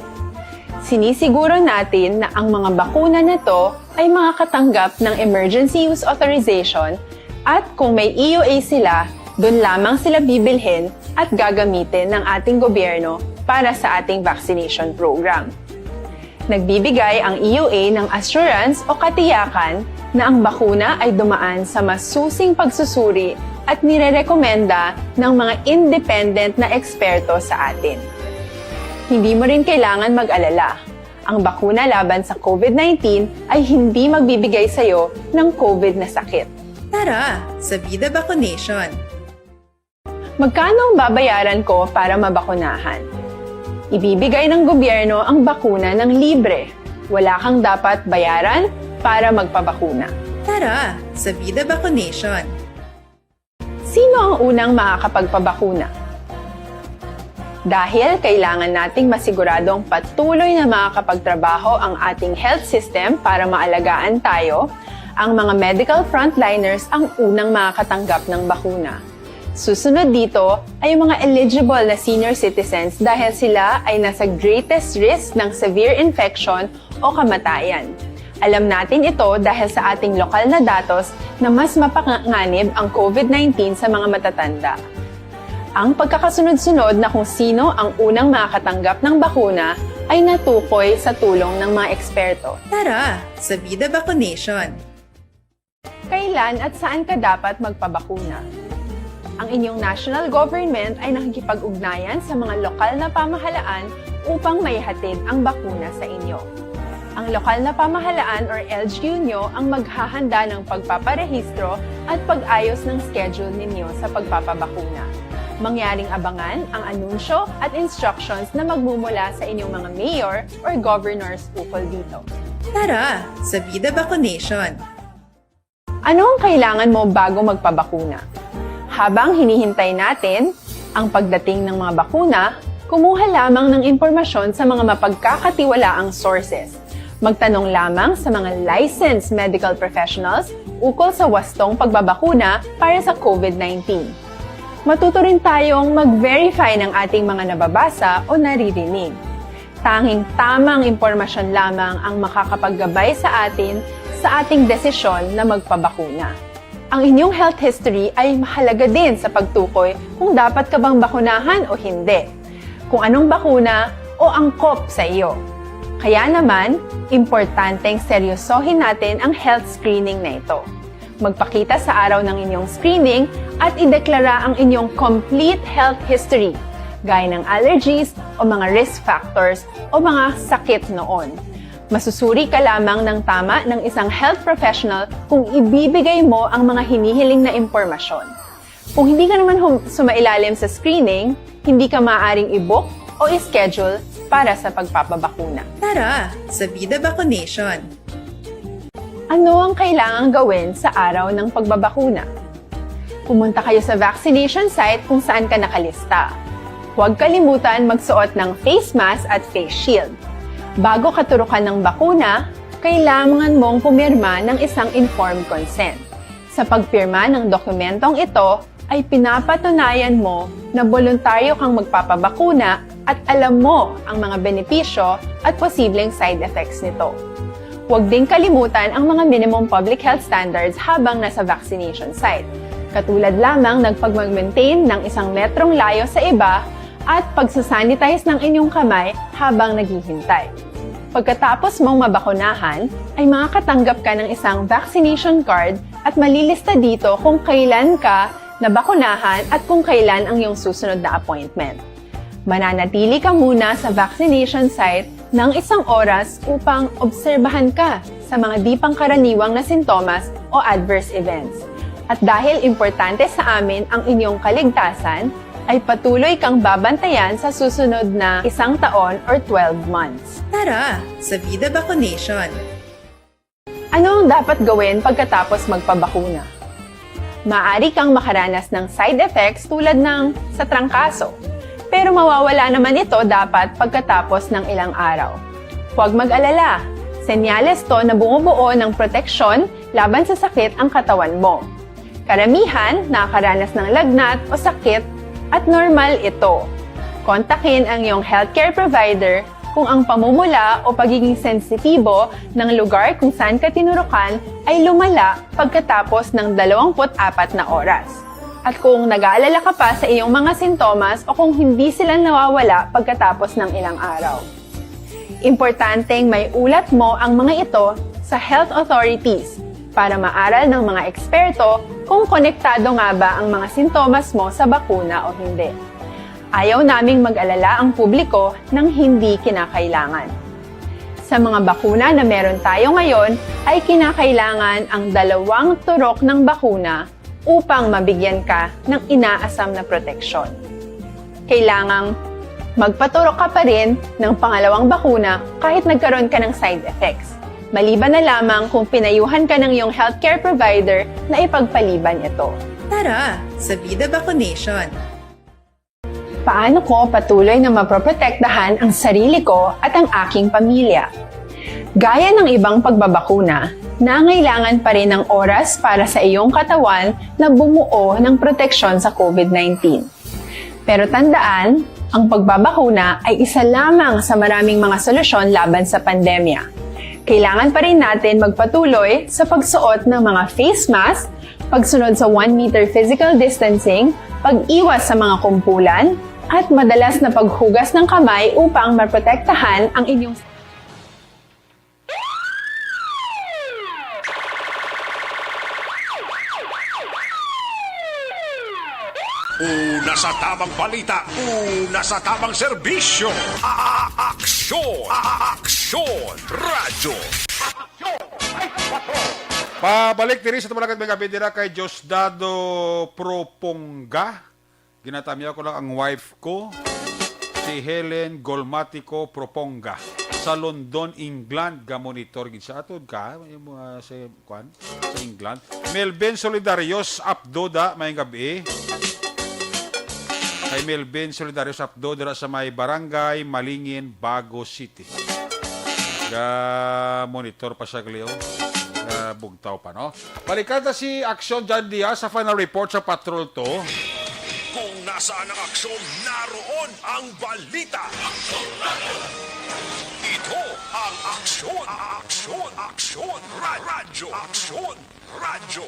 Sinisiguro natin na ang mga bakuna na to ay makakatanggap ng emergency use authorization, at kung may E U A sila, doon lamang sila bibilhin at gagamitin ng ating gobyerno para sa ating vaccination program. Nagbibigay ang E U A ng assurance o katiyakan na ang bakuna ay dumaan sa masusing pagsusuri at nirerekomenda ng mga independent na eksperto sa atin. Hindi mo rin kailangan mag-alala. Ang bakuna laban sa COVID nineteen ay hindi magbibigay sa iyo ng COVID na sakit. Tara, sa Vida Vacunation! Magkano ang babayaran ko para mabakunahan? Ibibigay ng gobyerno ang bakuna ng libre. Wala kang dapat bayaran para magpabakuna. Tara, sa Vida Vacunation! Sino ang unang makakapagpabakuna? Dahil kailangan nating masiguradong patuloy na makakapagtrabaho ang ating health system para maalagaan tayo, ang mga medical frontliners ang unang makakatanggap ng bakuna. Susunod dito ay ang mga eligible na senior citizens dahil sila ay nasa greatest risk ng severe infection o kamatayan. Alam natin ito dahil sa ating lokal na datos na mas mapanganib ang COVID nineteen sa mga matatanda. Ang pagkakasunod-sunod na kung sino ang unang makakatanggap ng bakuna ay natukoy sa tulong ng mga eksperto. Tara, sa Vida Vacunation! Kailan at saan ka dapat magpabakuna? Ang inyong national government ay nakikipag-ugnayan sa mga lokal na pamahalaan upang maihatid ang bakuna sa inyo. Ang lokal na pamahalaan or L G U nyo ang maghahanda ng pagpaparehistro at pag-ayos ng schedule ninyo sa pagpapabakuna. Mangyaring abangan ang anunsyo at instructions na magmumula sa inyong mga mayor or governors ukol dito. Tara, sa Vida Vacunation! Ano ang kailangan mo bago magpabakuna? Habang hinihintay natin ang pagdating ng mga bakuna, Kumuha lamang ng impormasyon sa mga mapagkakatiwalaang sources. Magtanong lamang sa mga licensed medical professionals ukol sa wastong pagbabakuna para sa COVID nineteen. Matuto rin tayong mag-verify ng ating mga nababasa o naririnig. Tanging tamang impormasyon lamang ang makakapaggabay sa atin sa ating desisyon na magpabakuna. Ang inyong health history ay mahalaga din sa pagtukoy kung dapat ka bang bakunahan o hindi, kung anong bakuna o angkop sa iyo. Kaya naman, importanteng seryosohin natin ang health screening na ito. Magpakita sa araw ng inyong screening at ideklara ang inyong complete health history, gaya ng allergies o mga risk factors o mga sakit noon. Masusuri ka lamang ng tama ng isang health professional kung ibibigay mo ang mga hinihiling na impormasyon. Kung hindi ka naman hum- sumailalim sa screening, hindi ka maaaring i-book o i-schedule para sa pagpapabakuna. Tara sa Vida Vaccination! Ano ang kailangang gawin sa araw ng pagbabakuna? Pumunta kayo sa vaccination site kung saan ka nakalista. Huwag kalimutan magsuot ng face mask at face shield. Bago katurukan ng bakuna, kailangan mong pumirma ng isang informed consent. Sa pagpirma ng dokumentong ito, ay pinapatunayan mo na boluntaryo kang magpapabakuna at alam mo ang mga benepisyo at posibleng side effects nito. Huwag ding kalimutan ang mga minimum public health standards habang nasa vaccination site, katulad lamang ng pagmag-maintain ng isang metrong layo sa iba at pagsasanitize ng inyong kamay habang naghihintay. Pagkatapos mong mabakunahan, ay makakatanggap ka ng isang vaccination card at malilista dito kung kailan ka nabakunahan at kung kailan ang iyong susunod na appointment. Mananatili ka muna sa vaccination site ng isang oras upang obserbahan ka sa mga di pangkaraniwang na sintomas o adverse events. At dahil importante sa amin ang inyong kaligtasan, ay patuloy kang babantayan sa susunod na isang taon or twelve months. Tara sa Vida Vaccination! Ano ang dapat gawin pagkatapos magpabakuna? Maaari kang makaranas ng side effects tulad ng sa trangkaso, pero mawawala naman ito dapat pagkatapos ng ilang araw. Huwag mag-alala, senyales to na bumubuo ng proteksyon laban sa sakit ang katawan mo. Karamihan nakakaranas ng lagnat o sakit at normal ito. Kontakin ang iyong healthcare provider kung ang pamumula o pagiging sensitibo ng lugar kung saan ka tinurukan ay lumala pagkatapos ng dalawampu't apat na oras. At kung nag-aalala ka pa sa iyong mga sintomas o kung hindi sila nawawala pagkatapos ng ilang araw. Importanteng may ulat mo ang mga ito sa health authorities para maaral ng mga eksperto kung konektado nga ba ang mga sintomas mo sa bakuna o hindi. Ayaw naming mag-alala ang publiko ng hindi kinakailangan. Sa mga bakuna na meron tayo ngayon, ay kinakailangan ang dalawang turok ng bakuna upang mabigyan ka ng inaasam na proteksyon. Kailangang magpaturok ka pa rin ng pangalawang bakuna kahit nagkaroon ka ng side effects, maliban na lamang kung pinayuhan ka ng iyong healthcare provider na ipagpaliban ito. Tara sa Vida Vaccination! Paano ko patuloy na maproprotektahan ang sarili ko at ang aking pamilya? Gaya ng ibang pagbabakuna, nangailangan pa rin ng oras para sa iyong katawan na bumuo ng proteksyon sa COVID nineteen. Pero tandaan, ang pagbabakuna ay isa lamang sa maraming mga solusyon laban sa pandemya. Kailangan pa rin natin magpatuloy sa pagsuot ng mga face mask, pagsunod sa one meter physical distancing, pag-iwas sa mga kumpulan, at madalas na paghugas ng kamay upang maprotektahan ang inyong Una sa tamang balita, una sa tamang serbisyo. A-, a-, aksyon, a-, a-, aksyon, radyo. Pabalik diri sa Tumalagat, mga bidira, kay Diosdado Proponga. Ginatamyaw ko lang ang wife ko, si Helen Golmatico Proponga, sa London, England. Ga-monitor gid sa aton ka, yung mga sa, kwan, sa England. Melvin Solidarios Apdoda, may gabi. Kay Melvin Solidario Sapdo dira sa may Barangay Malingin, Bago City. Ga-monitor pa siya, Leo. Ga-bugtaw pa, no? Balikan ta si Aksyon John Diaz sa final report sa Patrol two. Kung nasaan ang aksyon, naroon ang balita. Ito ang Aksyon, Aksyon, Aksyon, Ra- Radyo, Aksyon, Radyo.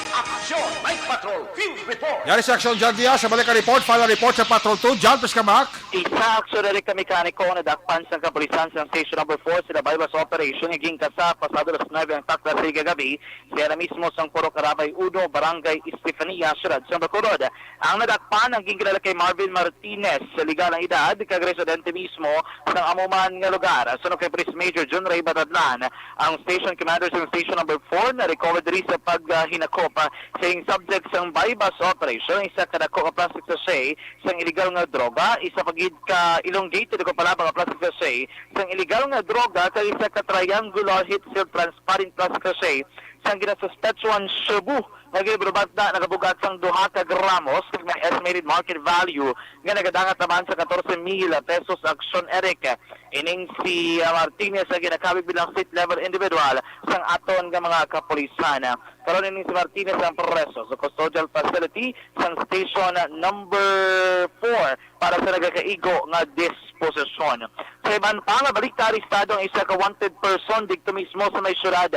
Aksyon! Night Patrol Field Report! Yari si Aksyon John Diaz sa balik ang report, final report sa Patrol two. John, please come back. Isa aksyon diri ka mekaniko ang nadakpan sang kapulisan sang Station Number four sa Baybas Operation nga ginkasa pasado alas nuebe ang takna sa igagabi, sa area mismo sang Purok Arabay uno, Barangay Estefania, Siyudad sang Bacolod. Ang nadakpan ang ginkilala kay Marvin Martinez, legal ang edad, kag residente mismo sang amo man nga lugar. Suno kay Police Major John Ray Batadlan, ang station commander sang Station Number four, na-recover diri sa paghinakop, ah, sa subject sang buy-bust operation, isa ka dako nga plastic sachet sang illegal nga droga, isa pa gid ka elongated o kapalaba nga plastic sachet sang illegal nga droga, kag isa ka triangular heat-sealed transparent plastic sachet sang ginasuspetsuhan shabu nga ginbarbanta nakabugat sang duha ka gramos kag may estimated market value nga nagadangat naman sa katorse mil pesos. Aksyon, Eric. Ining si, ah, Martinez ang ginakabig bilang state level individual sang aton nga mga kapulisan. Karon ining si Martinez ang preso sa custodial facility sang station number four para sa nagakaigo nga disposisyon. Sa iban pa nga balita, arestado ang isa ka wanted person didto mismo sa may syudad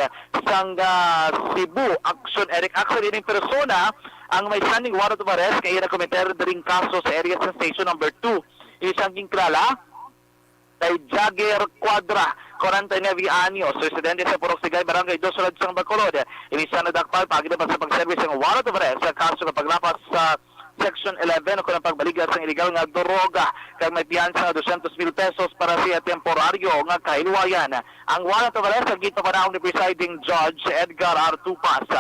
sang, ah, Cebu. Aksyon, Eric. Aksyon, ining persona ang may standing warrant of arrest kay iya nagkometer diri nga kaso sa area sa station number two. Isa ang ginkilala kay Jagger Cuadra, kwarenta y nuebe anyos, residente sa Purok Sigay, Barangay Dos, Siyudad sang Bacolod. Ini siya nadakpan paagi naman sa pagserbi sang warrant of arrest sa kaso nga paglapas sa Section eleven o kanang pagbaligya sang illegal nga droga, kag may piyansa nga dosyentos mil pesos para sa iya temporaryo nga kahilwayan. Ang warrant of arrest ang ginpamanaog ni Presiding Judge Edgar R. Tupas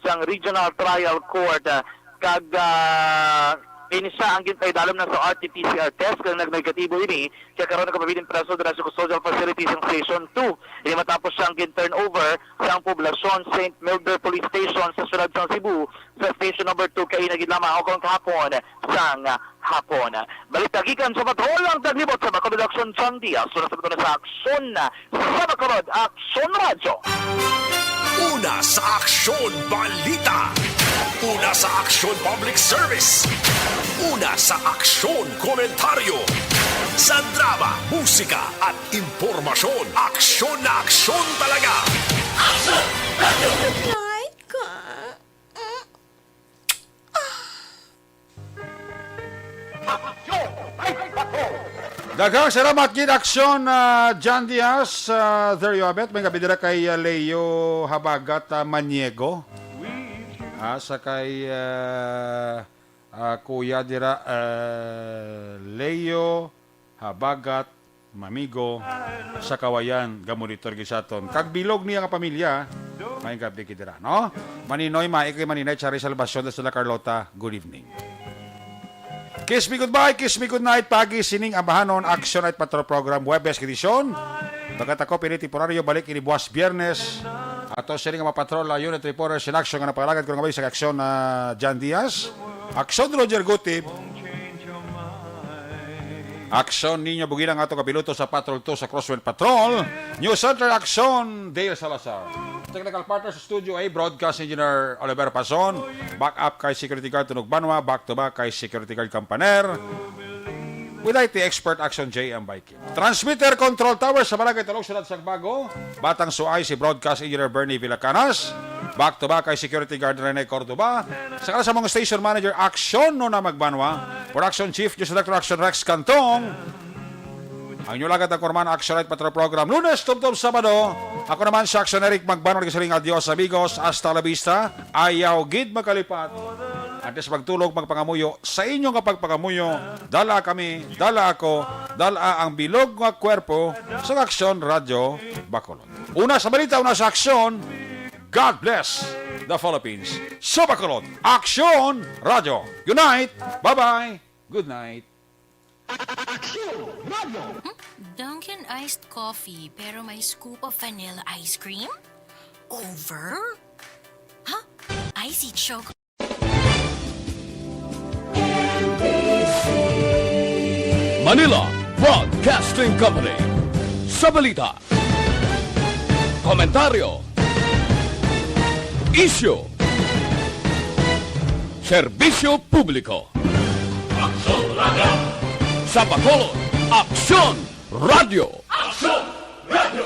sang Regional Trial Court, ah, kag, ah, ini siya ang ginpaidalom na sa R T P C R test kag nagnegatibo ini, kaya karon nagapabiling preso dira sa custodial facility sang Station two. Ini matapos siyang gin-turnover sang Poblacion Saint Mildred Police Station sa siyudad sang Cebu sa Station Number two kaina gid lamang o kung kahapon sang hapon. Balita gikan sa Patrol, ang taglibot sa Bacolod, Aksyon John Diaz. Sunod sa Bacolod sa Aksyon, sa Bacolod, Aksyon Radyo. Una sa Aksyon Balita. Una sa Aksyon Public Service. Una sa Aksyon Komentaryo. Sa drama, musika, at impormasyon, aksyon na aksyon talaga. Aksyon Radyo! Right ka? Daghang salamat gid, Aksyon, ah, John Diaz. Ah, there you have it. May gabi dira kay, ah, Leo Habagat, ah, Maniego. Ah, sa kay, ah, ah, Kuya dira, ah, Leo Habagat Mamigo sa Kawayan, gamonitor gid sa aton. Kag bilog niya nga pamilya, may gabi gid dira, no? Maninoy, Mai kay Maninay, Chari Salvacion, sa La Carlota, good evening. Kiss me goodbye, kiss me good night, pagi sining ambahanon, Action Night Patrol Program, Huwebes edisyon. Pagkatako, pili temporaryo, balik ini buwas Biyernes. Ato sining mga patrol, unit reporter, sin action nga napalagad ko nga may sa aksyon na John Diaz. Aksyon Roger Gutib. Aksyon ninyo, bugi lang ato kapiloto sa Patrol two sa Crosswind Patrol. News Center Aksyon, Dale Salazar. Technical partner sa Studio A, Broadcast Engineer Oliver Pason. Backup kay Security Guard Tunog Banwa, back to back kay Security Guard Campaner. With I T expert Aksyon J M Bike. Transmitter Control Tower sa Barangay Talog, Siyudad sang Bago. Batang Suay si Broadcast Engineer Bernie Villacanas. Back to back kay Security Guard Rene Cordova. Sa kala sa mga station manager, Aksyon Nona Magbanwa. Production Chief, News Director Aksyon Rex Cantong. Ang inyo lagad ang Kurman Aksyon Night Patrol Program, Lunes tubtob Sabado. Ako naman si Aksyon Eric Magbanwa, nagsiring, adios amigos, hasta la vista. Ayaw gid makalipat. Antes magtulog, magpangamuyo. Sa inyo nga pagpangamuyo, dala kami, dala ako, dala ang bilog nga kwerpo sa Aksyon Radyo Bacolod. Una sa balita, una sa aksyon, God bless the Philippines. Sa Bacolod, Aksyon Radyo. Good night. Bye-bye. Good night. Aksyon Radyo. Hmm? Dunkin' iced coffee pero may scoop of vanilla ice cream? Over? Huh? Icy choco. Manila Broadcasting Company. Sa balita, komentaryo, isyu, serbisyo publiko. Aksyon Radio! Sa Bacolod, Aksyon Radio! Aksyon Radio!